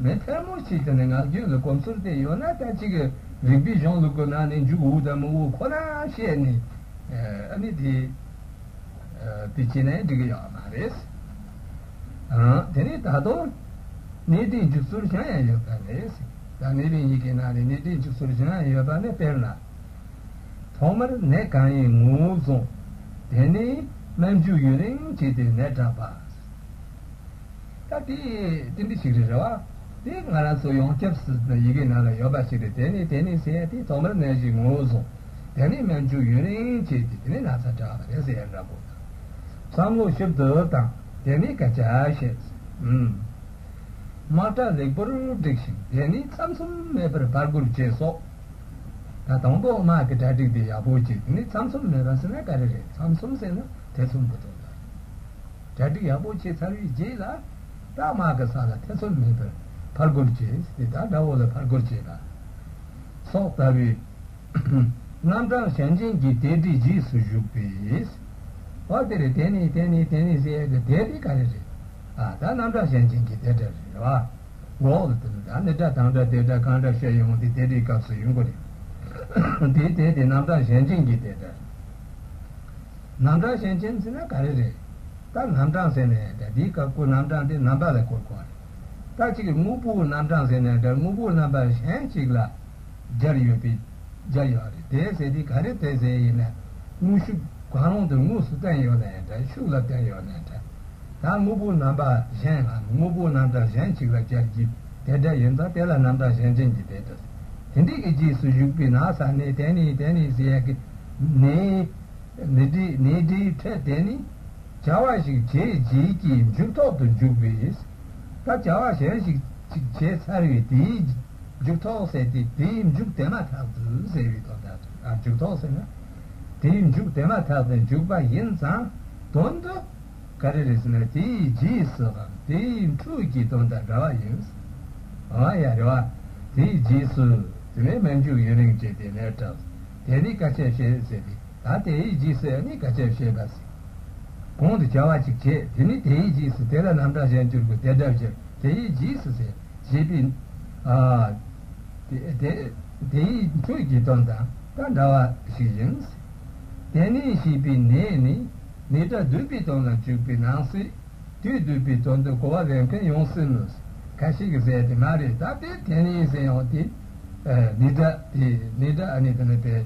མི་ཕལ་མོ་ཆེ་དེ་ནི་ངག་རྒྱུན་ལ་གོམས་སུ་དེ་ཡོད་ན་ད་ཅིག་རིགས་པའི་གཞུང་ལུགས་ཀྱི་ནང་ནས་འཇུག་འོས་དང་མི་འོས་ཁོ་ན་བཤད་ནས། ཨ་ནི་དེ། དེ་བྱས་ན་འགྲིག་གི་ཡོད་མ་རེད། ཨང་། དེ་ནས་ད་དུང་། གནས་འདྲའི་འཇུག་ཚུལ་གཞན་ཡང་ཡོད་པ་རེད། ད་གནས་འདྲའི་གཉིས་ཀྱི་ནང་ནས་གནས་འདྲའི་འཇུག་ཚུལ་གཞན་ཡང་ཡོད་པ་ནི་དཔེར་ན། ཐོག་མར་ནས་གང་ཡིན་ངོ་བོ་བཟུང་། དེ་ནས་སྨན་འཇུག་ཡུན་རིང་བྱས་ཏེ་ནད་དྲག་པ། ད་དེ་དེ་འདྲ་ཞིག་རེད་རེད་བ། དེ་ང་རང་ཚོ་ཡོངས་ཁྱབ་སུ་ཡི་གེ་ནང་ལ་ཡོད་པ་ཞིག་རེད། དེ་ནས་དེ་ནས་ཟེར་ཡ་དེ་ཐོག་མར་ནད་གཞི་ངོ་བོ་བཟུང་། དེ་ནས་སྨན་འཇུག་ཡུན་རིང་བྱས་ཏེ་དེ་ནས་ན་ཚ་དྲག་པ་རེད་ཟེར་ཡ་འདྲ་པོ་དང་། བསམ་བློ་ཞིབ་ཏུ་བཏང་། དེ་ནས་སྐད་ཆ་བཤད། ཨུམ། དམག་གྲ་ལེགས་པོར་བསྒྲིགས་ཤིང་དེ་ནས་མཚམས་མཚམས་མེད་པར་ཕར་རྒོལ་བྱས་སོ། ད་དང་པོ་དམག་གི་གྲ་སྒྲིག་དེ་ཡག་པོ་བྱས་དེ་ནས་མཚམས་མཚམས་མེད་པ་ཟེར་ན་ག་རེ་རེད། མཚམས་མཚམས་ཟེར་ན་ཐེ་ཚོམ་གྱི་དོན་དག་གྲ་སྒྲིག་ཡག་པོ་བྱས་ཚར་བའི་རྗེས་ལ། ད་དམག་གི་ས་ལ་ཐེ་ཚོམ་མེད་པར་ཕར་རྒོལ་བྱས་ཏེ་ད་དགྲ་བོ་ལ་ཕར་རྒོལ་བྱས་པ། སོགས་ལྟ་བུའི་རྣམ་གྲངས་གཞན་ཅན་གྱི་དེ་སྒྲའི་རྗེས་སུ་ཞུགས་པས། འོ་དེ་རེད། དེ་ནི་དེ་ནི་དེ་ནི་ཟེར་ཡ་གི་དེ་དེ་ག་རེ་རེད། ཨ་ད་རྣམ་གྲངས་གཞན་ཅན་གྱི་དེ་སྒྲ་རེད་བ། འོ་དེ་ནི་ད་ནི་སྒྲ་དང་སྒྲ་དེ་སྒྲ་གང་འདྲ་བཤད་ཡོང་དེ་དེ་སྒྲའི་སྐབས་སུ་ཡོང་གི་རེད། དེ་དེ་དེ་རྣམ་གྲངས་གཞན་ཅན་གྱི་དེ་སྒྲ་རེད། རྣམ་གྲངས་གཞན་ཅན་ཟེར་ན་ག་རེ་རེད། ད་རྣམ་གྲངས་ཟེར་ནས་ད་འདིའི་སྐབས་ཀྱི་རྣམ་གྲངས་དེ་རྣམ་པ་ལ་གོ་དགོས་རེད། ད་གཅིག་གི་དངོས་པོའི་རྣམ་གྲངས་ཟེར་ནས་ད་དངོས་པོའི་རྣམ་པ་གཞན་གཅིག་ལ་སྦྱར་ཡོད་པའི་སྦྱར་ཡོད་རེད། དེ་ཟེར་དེ་ག་རེ་དེ་ཟེར་ཡིན་ན་དངོས་ཤུགས་གང་རུང་དུ་དངོས་སུ་བསྟན་ཡོད་ན་ཡང་འདྲ་ཤུགས་ལ་བསྟན་ཡོད་ན་འདྲ། ད་དངོས་པོའི་རྣམ་པ་གཞན་ལ་དངོས་པོའི་རྣམ་གྲངས་གཞན་གཅིག་ལ་སྦྱར་གྱི་དེ་འདྲ་ཡིན་ཙང་དེ་ལ་རྣམ་གྲངས་གཞན་ཅན་གྱི་དེ་འདྲ། དེ་འདྲའི་གི་རྗེས་སུ་ཞུགས་པའི་ན་ས་ནས་དེ་ནས་དེ་ནས་ཟེར་ཡ་གི་ནས། ནི་འདྲའི་ནི་འདྲའི་ཕྲད་དེ་ནི་བྱ་བ་ཞིག་བྱས་རྗེས་ཀྱི་མཇུག་ཐོག་ཏུ་འཇུག་པས། ད་བྱ་བ་གཞན་ཞིག་ཅིག་བྱས་ཚར་བའི་དེའི་མཇུག་ཐོག་ཟེར་ཏེ་དེའི་མཇུག་དེ་མ་ཐག་ཏུ་ཟེར་བའི་དོན་དག་ཨ་མཇུག་ཐོག་ཟེར་ན། དེའི་མཇུག་དེ་མ་ཐག་ཏུ་འཇུག་པ་ཡིན་ཙང་དོན་དུ་ག་རེ་རེད་ཟེར་ན་དེའི་རྗེས་སུའམ་དེའི་འཕྲོས་ཀྱི་དོན་དང་འདྲ་བ་ཡིན། ཨ་ཡ་རེད་བ། དེའི་རྗེས་སུ་དེ་ནས་སྨན་འཇུག་ཡུན་རིང་བྱས་ཏེ་ནད་དྲག་དེ་ནི་སྐད་ཆ་བཤད་ཟེར་ཏེ། ད་དེའི་རྗེས་སུ་ནི་སྐད་ཆ་བཤད་པ་ཟེར། གོང་དུ་བྱ་བ་ཅིག་བྱས་དེ་ནི་དེའི་རྗེས་སུ་དེ་ལ་རྣམ་གྲངས་གཞན་འགྱུར་གྱི་དེ་འདྲ་བྱས་དེའི་རྗེས་སུ་ཟེར་བྱས་པའི། ཨ། དེ་དེ་དེའི་འཕྲོས་ཀྱི་དོན་དང་ད་འདྲ་བ་ཞིག་ཡིན། དེ་ནས་ཞེས་པའི་ནས་ནི་ནི་སྒྲ་སྡུད་པའི་དོན་ལ་འཇུག་པའི་ནང་གསེས་དུས་སྡུད་པའི་དོན་དུ་གོ་བ་ལེན་མཁན་ཡོང་སྲིད་མོད། ཁ་ཤས་ཀྱིས་ཟེར་དེ་མ་རེད། ད་དེ་དེ་ནས་ཟེར་ཡོང་དེ། ནི་སྒྲ་དེ་ནི་སྒྲ་ཨ་ནི་དེ་ནི་པའི།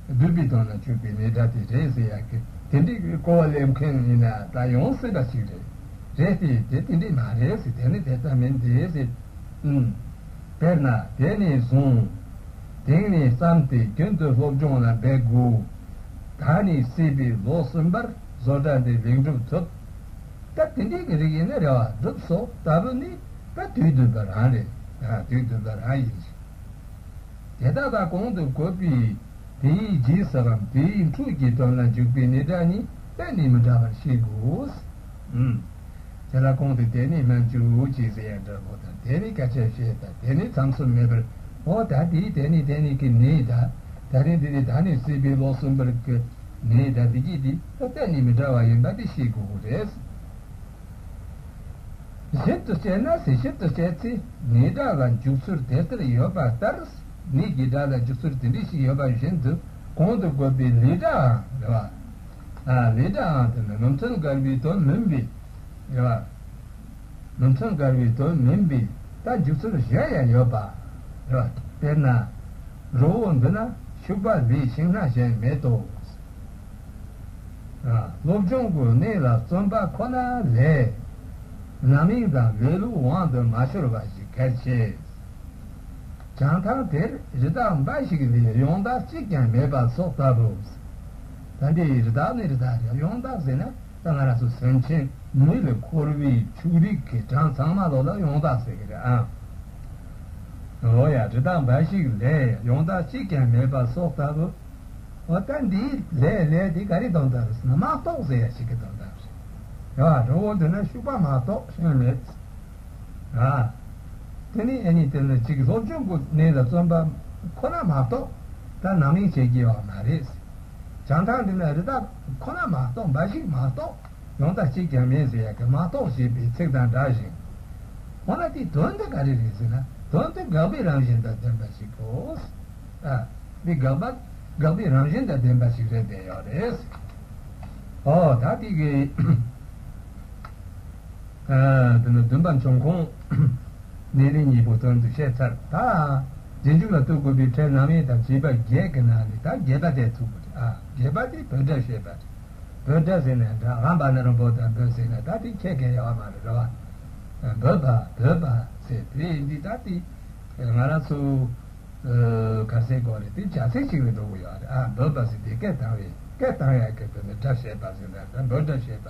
སྡུད་པའི་དོན་ལ་འཇུག་པའི་ནི་སྒྲ་དེ་རེད་ཟེར་ཡག་གི་དེ་འདྲའི་གི་གོ་བ་ལེན་མཁན་ཡིན་ན་ད་ཡོང་སྲིད་པ་ཞིག་རེད། རེད་དེ་དེ་དེ་འདྲའི་མ་རེད་ཟེར་དེ་ནི་དེ་ལྟ་མིན་དེ་ཟེར། ཨུམ། དཔེར་ན་དེ་ནས་བཟུང་། དེང་ནས་བརྩམས་ཏེ་རྒྱུན་དུ་སློབ་སྦྱོང་ལ་འབད་དགོས། ད་ནི་སྲིད་པའི་ལོ་གསུམ་པར་བཟོ་གྲྭ་འདི་ལེགས་འགྲུབ་ཐོབ། ད་དེ་འདྲའི་གི་རིགས་ཡིན་ན་རེ་བ་འགྲུབ་སོ་ལྟ་བུ་ནི་ད་དུས་སྡུད་པ་རང་རེད། ད་དུས་སྡུད་པ་རང་ཡིན། དེ་དག་ལ་གོང་དུ་བཀོད་པའི་དེའི་རྗེས་སུའམ་དེའི་འཕྲོས་ཀྱི་དོན་ལ་འཇུག་པའི་ནི་སྒྲ་ནི་གཏན་ནས་མི་འདྲ་བར་ཤེས་དགོས། ཨུམ། དེ་ལ་གོང་དུ་དེ་ནི་སྨན་འཇུག་ཅེས་ཟེར་ཡ་འདྲ་པོ་དང་དེ་ནི་སྐད་ཆ་བཤད་དང་དེ་ནི་མཚམས་སུ་མེད་པར་འོ་ད་དེའི་དེ་ནི་དེ་ནི་གི་ནི་ད་ད་རིང་འདི་ནི་ད་ནི་སྲིད་པའི་ལོ་གསུམ་པར་གི་ནི་ད་འདི་གི་འདི་ད་གཏན་ནས་མི་འདྲ་བ་ཡིན་པ་འདི་ཤེས་དགོས་རེད། ཞིབ་ཏུ་དཔྱད་ན་ཟེར། ཞིབ་ཏུ་དཔྱད་ཚེ་ནི་སྒྲ་ལ་འཇུག་ཚུལ་དེ་ལྟར་ཡོད་པ་ལྟར་ནི་གི་སྒྲ་ལ་འཇུག་ཚུལ་དེ་འདྲ་ཞིག་ཡོད་པ་བཞིན་དུ་གོང་དུ་བཀོད་པའི་ལི་སྒྲའང་རེད་བ། ཨ་ལི་སྒྲའང་དེ་ནི་མི་མཐུན་འགལ་བའི་དོན་མིན་པའི་རེད་བ། མི་མཐུན་འགལ་བའི་དོན་མིན་པའི་ད་འཇུག་ཚུལ་གཞན་ཡང་ཡོད་པ་རེད་བ། དཔེར་ན། འགྲོ་བོ་འདི་ན་ཤུག་པ་ལས་ཤིང་སྣ་གཞན་མེད་དོ། ཨ། སློབ་སྦྱོང་གི་གནས་ལ་བརྩོན་པ་ཁོ་ན་ལས། རྣམ་གཡེང་དང་ལེ་ལོའི་དབང་དུ་མ་ཤོར་བ་ཞིག་གལ་ཆེ། བྱང་ཐང་དེར་རི་དྭགས་འབའ་ཞིག་ལས་ཡོན་བདག་གཅིག་ཀྱང་མེད་པ་སོགས་ལྟ་བུ། ད་འདི་རི་དྭགས་ནི་རི་དྭགས་རེད། ཡོན་བདག་ཟེར་ན་ད་ང་རང་ཚོ་སེམས་ཅན་མི་ལས་འཁོར་བའི་ཕྱུགས་རིགས་ཀྱི་གྲངས་ཚང་མ་ལོ་ལ་ཡོན་བདག་ཟེར་གི་རེད་ཨ། འོ་ཡ། རི་དྭགས་འབའ་ཞིག་ལས་ཡོན་བདག་གཅིག་ཀྱང་མེད་པ་སོགས་ལྟ་བུ། འོ་ད་འདིའི་ལས་ལས་དེ་ག་རེ་དོན་དག་རེད་ཟེར་ན་མ་གཏོགས་ཟེར་ཡ་ཞིག་གི་དོན་དག་རེད། ཡ། རི་བོ་འདི་ན་ཤུག་པ་མ་གཏོགས་གཞན་མེད། ཨ། དེ་ནི་ཨ་ནི་དེ་ལ་ཅིག་སློབ་སྦྱོང་གི་གནས་ལ་བརྩོན་པ་ཁོ་ན་མ་གཏོགས་ད་རྣམ་གཡེང་བྱེད་ཀྱི་ཡོད་མ་རེད། བྱང་ཐང་འདི་ན་རི་དྭགས་ཁོ་ན་མ་གཏོགས་འབའ་ཞིག་མ་གཏོགས་ཡོན་བདག་གཅིག་ཀྱང་མེད་ཟེར་ཡ་གི་མ་གཏོགས་ཞེས་པའི་ཚིག་དང་འདྲ་ཞིང་། འོ་ན་དེའི་དོན་དེ་ག་རེ་རེད་ཟེར་ན་དོན་དེ་དགག་པའི་རང་བཞིན་དང་ལྡན་པ་ཞིག་གོ། ཨ། འདི་དགག་པ་དགག་པའི་རང་བཞིན་དང་ལྡན་པ་ཞིག་རེད་བསྡད་ཡོད་རེད། ཨོ་ད་དེ་གི། ཨ། དེ་ནི་བདུན་པ་འབྱུང་ཁུངས་གནས་ལུགས་གཉིས་པོ་དོན་དུ་བཤད་ཚར། ད་རྗེས་འཇུག་ལ་ལྟོས་དགོས་པའི་ཕྲད་རྣམ་དབྱེ་དང་བཅས་པ་བརྒྱད་ཀྱི་ནང་ནས་ད་བརྒྱད་པ་དེ་ཚུགས་པ་རེད། ཨ། བརྒྱད་པ་དེ་བོད་སྒྲ་བཤད་པ་རེད། བོད་སྒྲ་ཟེར་ན་འདྲ་ཧམ་པ་ན་རོ་བོད་དང་བོད་ཟེར་ན་ད་དེ་ཁྱད་གལ་ཡོད་མ་རེད་རེད་བ། བོད་པ་བོད་པ་ཟེར་དེ་འདི་ད་དེ་ང་རང་ཚོ། ག་རེ་ཟེར་དགོས་རེད། དེ་བྱ་ཚིག་ཅིག་ལ་འགྲོ་གི་ཡོད་རེད། ཨ། བོད་པ་ཟེར་དེ་སྐད་བཏང་བའི་སྐད་བཏང་ཡག་གི་དོན་དུ་སྒྲ་བཤད་པ་ཟེར་ན་ད་བོད་སྒྲ་བཤད་པ།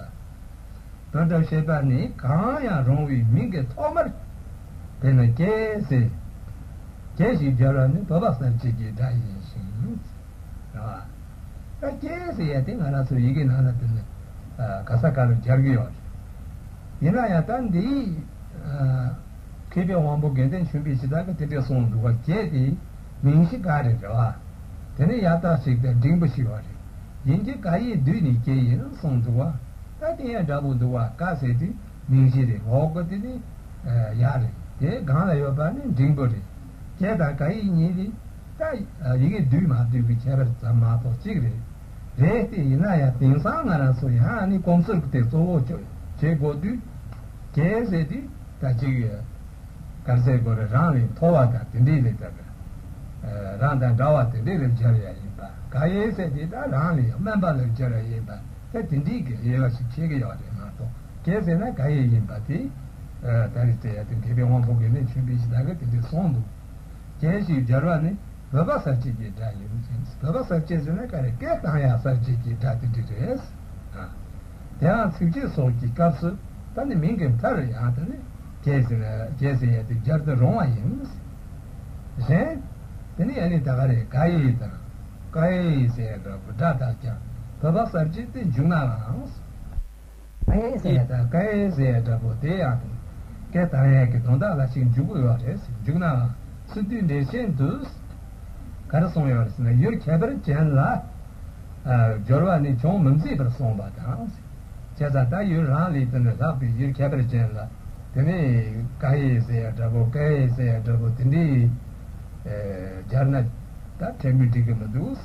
བོད་སྒྲ་བཤད་པ་ནི་གང་ཡང་རུང་བའི་མིང་གི་ཐོག་མར་དེ་ནི་ཀྱེ་ཟེར། ཀྱེ་ཞེས་སྦྱར་བ་ནི་བོད་པ་གསར་བརྗེ་གི་སྒྲ་ཡིན་ཞིང་། ཨ། ད་ཀྱེ་ཟེར་ཡ་དེ་ང་རང་ཚོ་ཡི་གེ་ནང་ལ་དེ་ནི་ག་ས་ག་ལ་སྦྱར་གི་ཡོད་རེད། ཡིན་ན་ཡང་ད་འདི། མཁས་པའི་དབང་པོ་དགེ་ལྡན་ཆོས་འཕེལ་ཞེ་དྲག་གིས་དེ་འདྲ་གསུངས་འདུག་བ། ཀྱེ་དེ་མིང་གཞི་ག་རེ་རེད་བ། དེ་ནི་ཡ་བཏགས་ཞིག་དང་འབྲིང་པོ་ཞིག་བ་རེད། ཡིན་གྱི་ག་ཡི་བསྡུས་ནས་ཀྱེ་ཡིན་གསུངས་འདུག་བ། ད་དེ་ཡང་འདྲ་པོ་འདུག་བ། ག་ཟེར་དུས་མིང་གཞི་རེད། འོག་གི་དེ་ནི་ཡ་རེད། དེའི་སྒང་ལ་ཡོད་པ་ནི་འབྲིང་པོ་རེད། ཀྱེ་དང་ག་ཡི་གཉིས་དེ། ད་ཡི་གེ་བསྡུས་མ་བསྡུས་ཀྱི་ཁྱད་པར་ཙམ་མ་གཏོགས་གཅིག་རེད། རེད་དེ་ཡིན་ན་ཡང་དེང་སང་ང་རང་ཚོ་ཡང་ཨ་ནི་གོམས་སྲོལ་དེ་གཙོ་བོ་བྱེད་དགོས་དུས། ཀྱེ་ཟེར་དུས་ད་གཅིག་ག་རེ་ཟེར་དགོས་རེད། རང་ལས་མཐོ་བ་དང་དེ་འདྲའི་ལས་ཀྱང་། རང་དང་འདྲ་བ་དེ་འདྲའི་ལས་སྦྱར་ཡ་ཡིན་པ། ག་ཡེ་ཟེར་དུས་ད་རང་ལས་དམན་པ་ལ་སྦྱར་ཡ་ཡིན་པ། ད་དེ་འདྲའི་གི་དབྱེ་བ་ཞིག་ཕྱེ་གི་ཡོད་རེད་མ་གཏོགས། ཀྱེ་ཟེར་ན་ག་ཡེ་ཡིན་པ་དེ། ད་རེས་ཟེར་ཡ་དེ་མཁས་པའི་དབང་པོ་དགེ་ལྡན་ཆོས་འཕེལ་ཞེ་དྲག་གིས་དེ་འདྲས་གསུངས་འདུག་ཀྱེ་ཞེས་སྦྱར་བ་ནི་བོད་པ་གསར་བརྗེ་གི་སྒྲ་ཡིན་ཟེར། བོད་པ་གསར་བརྗེ་ཟེར་ན་ག་རེ། སྐད་བཏང་ཡ་གསར་བརྗེ་གི་སྒྲ་དེ་འདྲ་རེད། ཨ། དེའང་ཚིགས་བཅད་སོགས་ཀྱི་སྐབས་སུ་ད་ནི་མིང་གི་མཐར་ཡང་དེ་ནི་ཀྱེ་ཟེར་ན་ཀྱེ་ཟེར་ཡ་དེ་སྦྱར་ཏེ་རུང་བ་ཡིན། གཞན། དེ་ནི་ཨ་ནི་ད་ག་རེ། ག་ཡེ་དང་། ཀ་ཡེ་ཟེར་ཡ་འདྲ་པོ་སྒྲ་དག་ཀྱང་བོད་པ་གསར་བརྗེ་སྟེ་འཇུག་ནའང་། ཀ་ཡེ་ཟེར་ཡ་དང་ཀ་ཡེ་ཟེར་ཡ་འདྲ་པོ་དེ་ཡང་སྐད་བཏང་ཡས་ཀྱི་དོན་དག་ལ་ཞིག་འཇུག་གི་ཡོད་རེད། འཇུག་ནའང་སི་ཏུའི་འགྲེལ་ཆེན་དུ་ག་རེ་གསུངས་ཡོད་རེད་ཟེར་ན། ཡུལ་ཁྱད་པར་ཅན་ལ་སྦྱོར་བ་ནི་ཅུང་མི་མཛེས་པར་གསུངས་པ་དང་། བྱས་ཙང་ད་ཡུལ་རང་ལས་དེ་ནི་ལྷག་པའི་ཡུལ་ཁྱད་པར་ཅན་ལ་དེ་ནི་ཀ་ཡེ་ཟེར་ཡ་འདྲ་པོ་ཀ་ཡེ་ཟེར་ཡ་འདྲ་པོ་དེ་འདྲའི་སྦྱར་ན་ད་ཕྲན་བུ་འགྲིག་གི་མི་འདུག་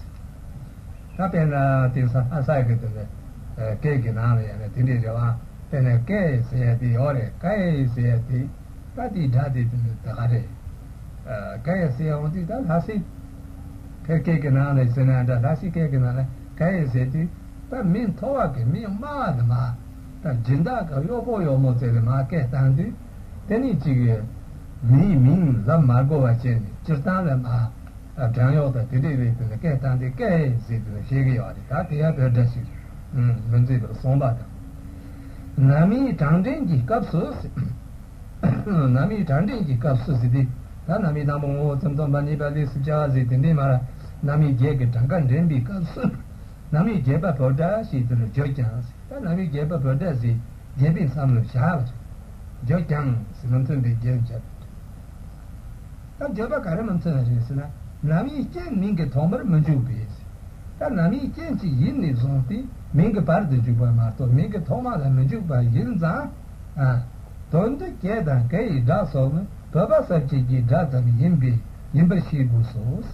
ད་དཔེར་ན་དེང་སང་ལྷ་ས་གི་དེ་ནི་སྐད་ཀྱི་ནང་ལ་ཡང་ན་དེ་འདྲའི་རེད་བ། དཔེར་ན་ཀ་ཡེ་ཟེར་ཡ་དེ་ཡོད་རེད། ཀ་ཡེ་ཟེར་ཡ་དེ་ད་དེའི་སྒྲ་དེ་དེ་ནི་ད་ག་རེད། ཀ་ཡེ་ཟེར་ཡ་འོང་དུས་ད་ལྷ་སའི་ཕལ་སྐད་ཀྱི་ནང་ལ་ཟེར་ན་འདྲ། ལྷ་སའི་སྐད་ཀྱི་ནང་ལ་ཀ་ཡེ་ཟེར་དུས་ད་མི་མཐོ་བ་གི་མི་དམའ་བ་དེ་མ་ད་སྦྱིན་བདག་གི་གཡོག་པོ་གཡོག་མོ་ཚོ་ལ་མ་སྐད་བཏང་དུས་དེ་ནི་ཅིག་མིའི་མིང་ལབ་མ་དགོས་པ་བྱས་ནས་སྤྱིར་བཏང་ལ་མ། ཨ། བྲན་གཡོག་དང་དེ་འདྲའི་རིགས་དེ་ལ་སྐད་བཏང་སྟེ་ཀ་ཡེ་ཟེར་དུ་བཤད་ཀྱི་ཡོད་རེད། ད་དེ་ཡང་བོད་སྒྲ་ཞིག་རེད། མི་མཛེས་པར་གསུངས་པ་དང་། ནམ་ཡིག་གྲངས་འདྲེན་གྱི་སྐབས་སུ། ནམ་ཡིག་གྲངས་འདྲེན་གྱི་སྐབས་སུ་ཟེར་ཏེ། ད་ནམ་ཡིག་དང་པོ་ངོ་བོ་ཙམ་སྟོན་པ། གཉིས་པ་ལས་སུ་བྱ་བ་ཟེར་དེ་འདྲའི་མར་ནམ་ཡིག་བརྒྱད་ཀྱི་གྲངས་ཀ་འདྲེན་པའི་སྐབས་སུ། ནམ་ཡིག་བརྒྱད་པ་བོད་སྒྲ་ཞེས་དེ་ལ་བརྗོད་ཀྱང་། ད་ནམ་ཡིག་བརྒྱད་པ་བོད་སྒྲ་ཟེར་བརྒྱད་པའི་མཚམས་ལ་བཞག་པ་རེད། བརྗོད་ཀྱང་ཟེར་མི་མཐུན་པའི་རྒྱན་བརྒྱབ། ད་བརྗོད་པ་ག་རེ་མི་མཚོན་རེད་ཟེར་ན། ནམ་ཡིག་ཅན་མིང་གི་ཐོག་མར་མི་འཇུག་པས། ད་ནམ་ཡིག་ཅན་ཅིག་ཡིན་ནས་བཟུང་སྟེ་མིང་གི་བར་དུ་འཇུག་པ་མ་གཏོགས་མིང་གི་ཐོག་མ་ལ་མི་འཇུག་པ་ཡིན་ཙང་། ཨ། དོན་དུ་ཀྱེ་དང་ག་ཡི་སྒྲ་སོགས་ནི་བོད་པ་གསར་བརྗེ་གི་སྒྲ་ཙམ་ཡིན་པས་ཡིན་པར་ཤེས་དགོས་སོ།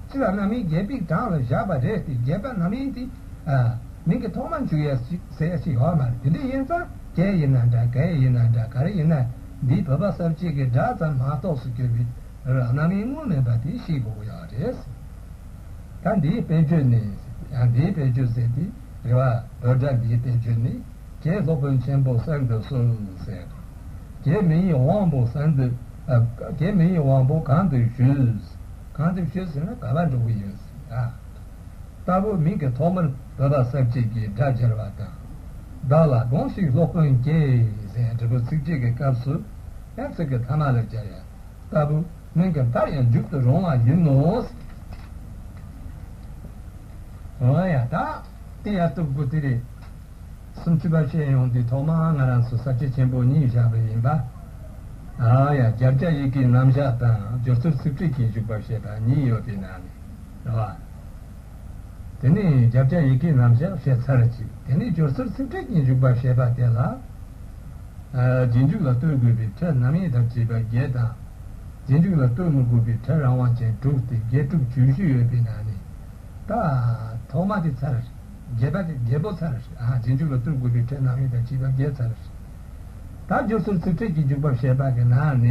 སྤྱིར་ནམ་ཡིག་བརྒྱད་པའི་གྲངས་ལ་བཞག་པ་རེད་དེ། བརྒྱད་པ་ནམ་ཡིག་དེ། ཨ། མིང་གི་ཐོག་མ་འཇུག་ཡ་ཞིག་ཟེར་ཡ་ཞིག་ཡོད་མ་རེད། དེ་འདྲ་ཡིན་ཙང་ཀྱེ་ཡིན་ན་འདྲ། ག་ཡི་ཡིན་ན་འདྲ། ག་རེ་ཡིན་ན་འདི་བོད་པ་གསར་བརྗེ་གི་སྒྲ་ཙམ་མ་གཏོགས་སུ་གྱུར་པའི་ རྣམ་དབྱེ་དངོས་མེད་པ་དེ་ཤེས་དགོས་ཀྱི་ཡོད་རེད། ད་འདིའི་དཔེར་བརྗོད་ནི། ཡང་འདིའི་དཔེར་བརྗོད་ཟེར་དེ་རེད་བ། བོད་སྒྲ་འདིའི་དཔེར་བརྗོད་ནི། གྱད་སློབ་དཔོན་ཆེན་པོ་གསར་དུ་གསོལ་ཟེར། གྱད་མི་ཡི་དབང་པོ་གསར་དུ། ཨ། གྱད་མི་ཡི་དབང་པོ་གང་དུ་བཞུད། གང་དུ་བཞུད་ཟེར་ན་ག་པར་འགྲོ་གི་ཡོད་ཟེར། ཨ། ལྟ་བུ་མིང་གི་ཐོག་མར་བོད་པ་གསར་བཅད་ཀྱི་སྒྲ་སྦྱར་བ་དང་། བདག་ལ་དགོངས་ཤིག་སློབ་དཔོན་གྱད་ཟེར་འབྲི་བུ་ཚིགས་བཅད་ཀྱི་སྐབས་སུ་ཡང་ཚིག་གི་ཐ་མ་ལ་སྦྱར་ཡ། ལྟ་བུ་མིང་གི་མཐར་ཡང་འཇུག་ཏུ་རུང་བ་ཡིན་ནོ། འོ་ཡ། ད་དེ་ཡ་སྟོབས་དགུ་དེ་རེད། སུམ་ཅུ་པ་བཤད་ཡོང་དུས་ཐོག་མར་ང་རང་ཚོ་ས་བཅད་ཆེན་པོ་གཉིས་བཞག་པ་ཡིན་པ། ཨ་ཡ། རྒྱབ་བྱ་ཡི་གེའི་རྣམ་གཞག་དང་སྦྱོར་ཚུལ་ཚིག་ཕྲད་ཀྱིས་འཇུག་པ་བཤད་པ་གཉིས་ཡོད་པའི་ནང་ནས་རེད་བ། དེ་ནས་རྒྱབ་བྱ་ཡི་གེའི་རྣམ་གཞག་བཤད་ཚར་ཅིག་དེ་ནས་སྦྱོར་ཚུལ་ཚིག་ཕྲད་ཀྱིས་འཇུག་པ་བཤད་པ་དེ་ལ། ཨ། རྗེས་འཇུག་ལ་ལྟོས་དགོས་པའི་ཕྲད་རྣམ་དབྱེ་དང་བཅས་པ་བརྒྱད་དང་། རྗེས་འཇུག་ལ་ལྟོས་མི་དགོས་པའི་ཕྲད་རང་དབང་ཅན་དྲུག་སྟེ་བརྒྱད་དྲུག་བཅུ་བཞི་ཡོད་པའི་ནང་ནས། ད་ཐོག་མ་དེ་ཚར། བརྒྱད་པ་དེ། བརྒྱད་པོ་ཚར། ཨ། རྗེས་འཇུག་ལ་ལྟོས་དགོས་པའི་ཕྲད་རྣམ་དབྱེ་དང་བཅས་པ་བརྒྱད་ཚར། ད་སྦྱོར་ཚུལ་ཚིག་ཕྲད་ཀྱིས་འཇུག་པ་བཤད་པ་གི་ནང་ནས།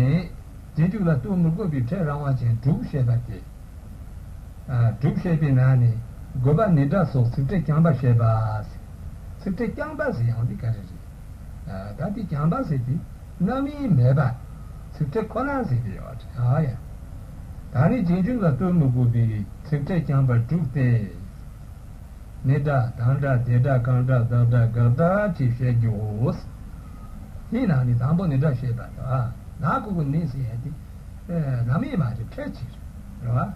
རྗེས་འཇུག་ལ་ལྟོས་མི་དགོས་པའི་ཕྲད་རང་དབང་ཅན་དྲུག་བཤད་པ་སྟེ། ཨ། དྲུག་བཤད་པའི་ནང་ནས་དགོས་པ་ནི་སྒྲ་སོགས་ཚིག་ཕྲད་རྐྱང་པ་བཤད་པ་ཟེར། ཚིག་ཕྲད་རྐྱང་པ་ཟེར་ཡང་འདི་ག་རེ་རེད། ཨ། ད་འདི་རྐྱང་པ་ཟེར་དུས་རྣམ་དབྱེ་མེད་པ། ཚིག་ཕྲད་ཁོ་ན་ཟེར་གྱི་ཡོད་རེད། ཨ་ཡ། ད་ནི་རྗེས་འཇུག་ལ་ལྟོས་མི་དགོས་པའི་ཚིག་ཕྲད་རྐྱང་པ་དྲུག་སྟེ། ནི་སྒྲ། དང་སྒྲ། དེ་སྒྲ། གང་སྒྲ། བདག་སྒྲ། དགག་སྒྲ་ཅེས་བཤད་རྒྱུའོ། དེའི་ནང་ནས་དང་པོ་ནི་སྒྲ་བཤད་པ་དང་། ཨ། ན་གུ་གུ་ནི་ཟེར་ཡ་དེ། ཨེ། རྣམ་དབྱེ་མ་རེད། ཕྲད་ཅིག་རེད་བ།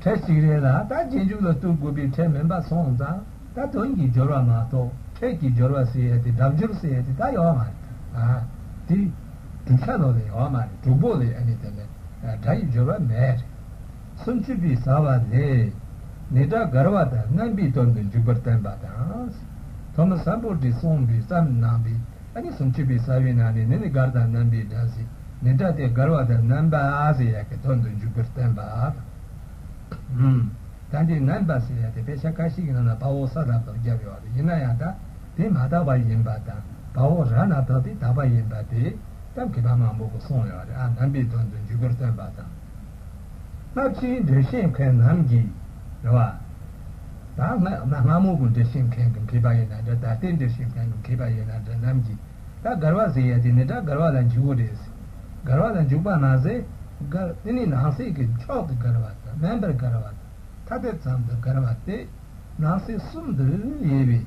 ཕྲད་ཅིག་རེད་ལ། ད་རྗེས་འཇུག་ལ་ལྟོས་དགོས་པའི་ཕྲད་མིན་པ་སོང་ཙང་། ད་དོན་གྱི་སྦྱོར་བ་མ་གཏོགས་ཕྲད་ཀྱི་སྦྱོར་བ་ཟེར་ཡ་དེ། སྒྲ་སྦྱོར་ཟེར་ཡ་དེ་ད་ཡོད་མ་རེད། ཨ། དེ་བསྒྲུབ་བྱ་ནང་ལ་ཡོད་མ་རེད། སྒྲུབ་པོ་ལ་ཨ་ནི་དེ་ནས་སྒྲ་ཡི་སྦྱོར་བ་མེད། སུམ་ཅུ་པའི་ས་པ་ལས། ནི་སྒྲ་འགལ་བ་དང་རྣམ་པའི་དོན་དུ་འཇུག་པར་བསྟན་པ་དང་། ཐོན་མི་སམ་བྷོ་ཊས་གསུངས་པའི་བརྩམས་གནང་བའི། ཨ་ནི་སུམ་ཅུ་པའི་ས་པའི་ནང་ནས་ནི་ནི་འགལ་དང་རྣམ་པའི་སྒྲ་ཟེར། ནི་སྒྲ་དེ་འགལ་བ་དང་རྣམ་པ་ཟེར་ཡ་གི་དོན་དུ་འཇུག་པར་བསྟན་པ་དང་། ཨུམ། ད་འདི་རྣམ་པ་ཟེར་ཡ་དེ་དཔེ་ཆ་ཁ་ཤས་ཀྱི་ནང་ན་བ་འོག་ས་ལ་བབས་རྒྱབ་ཡོད་རེད། ཡིན་ན་ཡང་ད་དེ་མ་དག་པ་ཡིན་པ་དང་། བ་འོག་ར་ན་བཏགས་དེ་དག་པ་ཡིན་པ་དེ་ད་མཁས་པ་མང་པོ་གིས་གསུངས་ཡོད་རེད། ཨ། རྣམ་པའི་དོན་དུ་འཇུག་པར་བསྟན་པ་དང་། སྔ་ཕྱིའི་འགྲེལ་བཤད་མཁན་རྣམས་ཀྱིས། རེད་བ། ད་སྔ་སྔ་མོ་གི་འགྲེལ་བཤད་མཁན་གྱི་མཁས་པ་ཡིན་ན་འདྲ། ད་ལྟའི་འགྲེལ་བཤད་མཁན་གྱི་མཁས་པ་ཡིན་ན་འདྲ། རྣམས་ཀྱིས། ད་འགལ་བ་ཟེར་ཡ་དེ་ནི་ད་འགལ་བ་ལ་འཇུག་གི་རེད། འགལ་བ་ལ་འཇུག་པ་མ་ཟད། འགལ་དེ་ནི་ནང་གསེས་ཀྱི་མཆོག་ཏུ་འགལ་བ་དང་། དམན་པར་འགལ་བ་དང་། ཐ་དད་ཙམ་དུ་འགལ་བ་སྟེ། ནང་གསེས་གསུམ་དུ་དབྱེ་བའི།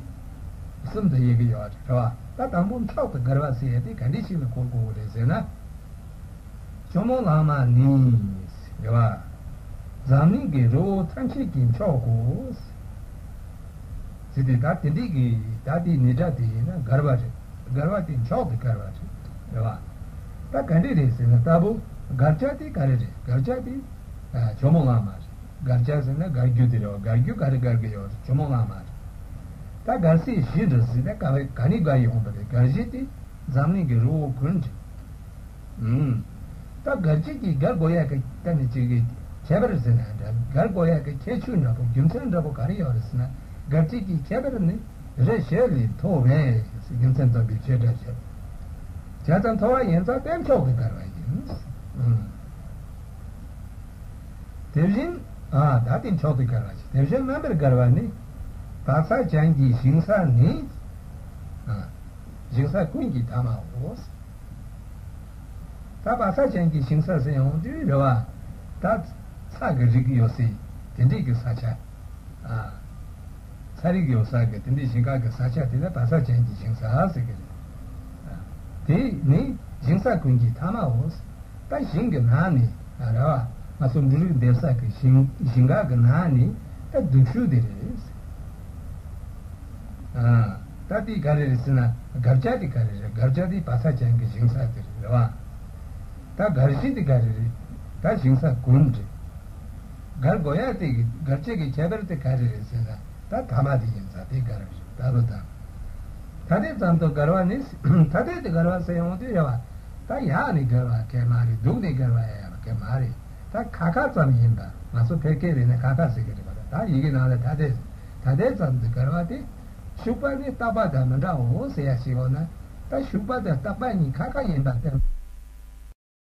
གསུམ་དུ་དབྱེ་གི་ཡོད་རེད་བ། ད་དང་པོ་མཆོག་ཏུ་འགལ་བ་ཟེར་ཡ་དེ་ག་འདྲ་ཞིག་ལ་གོ་དགོས་ཀྱི་རེད་ཟེར་ན། ཇོ་མོ་གླང་མ་ནི། རེད་བ། འཛམ་གླིང་གི་རི་བོ་ཐམས་ཅད་ཀྱི་མཆོག་གོ། ཟེར་དུས་ད་དེ་འདྲའི་གི་ད་དེའི་ནི་སྒྲ་དེ་ཡིན་ན་འགལ་བ་རེད། འགལ་བ་དེ་མཆོག་ཏུ་འགལ་བ་རེད། རེད་བ། ད་ག་འདྲ་རེད་ཟེར་ན། ལྟ་བུ་འགལ་བྱ་དེ་ག་རེ་རེད། འགལ་བྱ་དེ། ཨ། ཇོ་མོ་གླང་མ་རེད། འགལ་བྱ་ཟེར་ན་འགལ་རྒྱུ་དེ་རེད་བ། འགལ་རྒྱུ་ག་རེ་འགལ་གི་ཡོད་རེད། ཇོ་མོ་གླང་མ་རེད། ད་འགལ་སའི་གཞི་འདྲ་ཟེར་ན་ག་བ་ག་ནས་འགལ་ཡོང་བ་རེད། འགལ་གཞི་དེ་འཛམ་གླིང་གི་རི་བོ་ཀུན་རེད། ཨུམ། ད་འགལ་བྱེད་ཀྱི་འགལ་དགོས་ཡག་གི་ད་ནི་ཅིག་གི་ཁྱད་པར་ཟེར་ན་འདྲ། འགལ་དགོས་ཡག་གི་ཁྱད་ཆོས་འདྲ་པོ། རྒྱུ་མཚན་འདྲ་པོ་ག་རེ་ཡོད་རེད་ཟེར་ན། འགལ་བྱེད་ཀྱི་ཁྱད་པར་ནི་རེ་ཞིག་ལས་མཐོ་བས། རྒྱུ་མཚན་དམ་པའི་ཆོས་སྒྲ་བྱས། བྱས་ཙང་མཐོ་བ་ཡིན་ཙང་དེ་མཆོག་ཏུ་འགལ་བ་ཡིན། ཨུམ། དེ་བཞིན། ཨ། ད་དེ་མཆོག་ཏུ་འགལ་བ་ཞིག་དེ་བཞིན་རྣམ་པར་འགལ་བ་ནི། བག་ཚ་ཅན་གྱི་ཞིང་ས་ནི། ཨ། ཞིང་ས་ཀུན་གྱི་ཐ་མའོ། ད་བག་ཚ་ཅན་གྱི་ཞིང་ས་ཟེར་ཡོང་དུས་རེད་བ། ད་ཚྭ་གི་རིགས་ཡོད་སའི་དེ་འདྲའི་གི་ས་ཆ། ཨ། ཚྭ་རིགས་ཡོད་ས་གི་དེ་འདྲའི་ཞིང་ཁ་གི་ས་ཆ་དེ་ལ་བག་ཚ་ཅན་གྱི་ཞིང་ས་ཟེར་གི་རེད། ཨ། དེ་ནི་ཞིང་ས་ཀུན་གྱི་ཐ་མའོ། ད་ཞིང་གི་ནང་ནས་རེད་བ། ང་ཚོ་འབྲུ་རིགས་འདེབས་ས་གི་ཞིང་ཞིང་ཁ་གི་ནང་ནས་ད་སྡུག་ཤོས་དེ་རེད། ཨ། ད་དེ་ག་རེ་རེད་ཟེར་ན། འགལ་བྱ་དེ་ག་རེ་རེད། འགལ་བྱ་དེ་བག་ཚ་ཅན་གྱི་ཞིང་ས་དེ་རེད་བ། ད་འགལ་གཞི་དེ་ག་རེ་རེད། ད་ཞིང་ས་ཀུན་རེད། འགལ་དགོས་ཡག་དེ་གི་འགལ་བྱེད་ཀྱི་ཁྱད་པར་དེ་ག་རེ་རེད་ཟེར་ན། ད་ཐ་མ་དེ་ཡིན་ཙང་དེ་འགལ་རེད། ད་ལོ་དང་། ཐ་དད་ཙམ་དུ་འགལ་བ་ནི། ཐ་དད་དུ་འགལ་བ་ཟེར་ཡོང་དུས་རེད་བ། ད་ཡག་ནས་འགལ་བ་གང་ཡང་མ་རེད། སྡུག་ནས་འགལ་བ་ཡང་གང་ཡང་མ་རེད། ད་ཁ་ཁ་ཙམ་ཡིན་པ། ང་ཚོ་བོད་སྐད་རེད་ན་ཁ་ཁ་ཟེར་གི་རེད་པ། ད་ཡི་གེ་ནང་ལ་ཐ་དད། ཐ་དད་ཙམ་དུ་འགལ་བ་དེ། ཞུགས་པ་ནི་རྟག་པ་དང་མི་འདྲའོ་ཟེར་ཡ་ཞིག་ཡོད་ན། ད་ཞུགས་པ་དང་རྟག་པ་གཉིས་ཁ་ཁ་ཡིན་པ་དེ་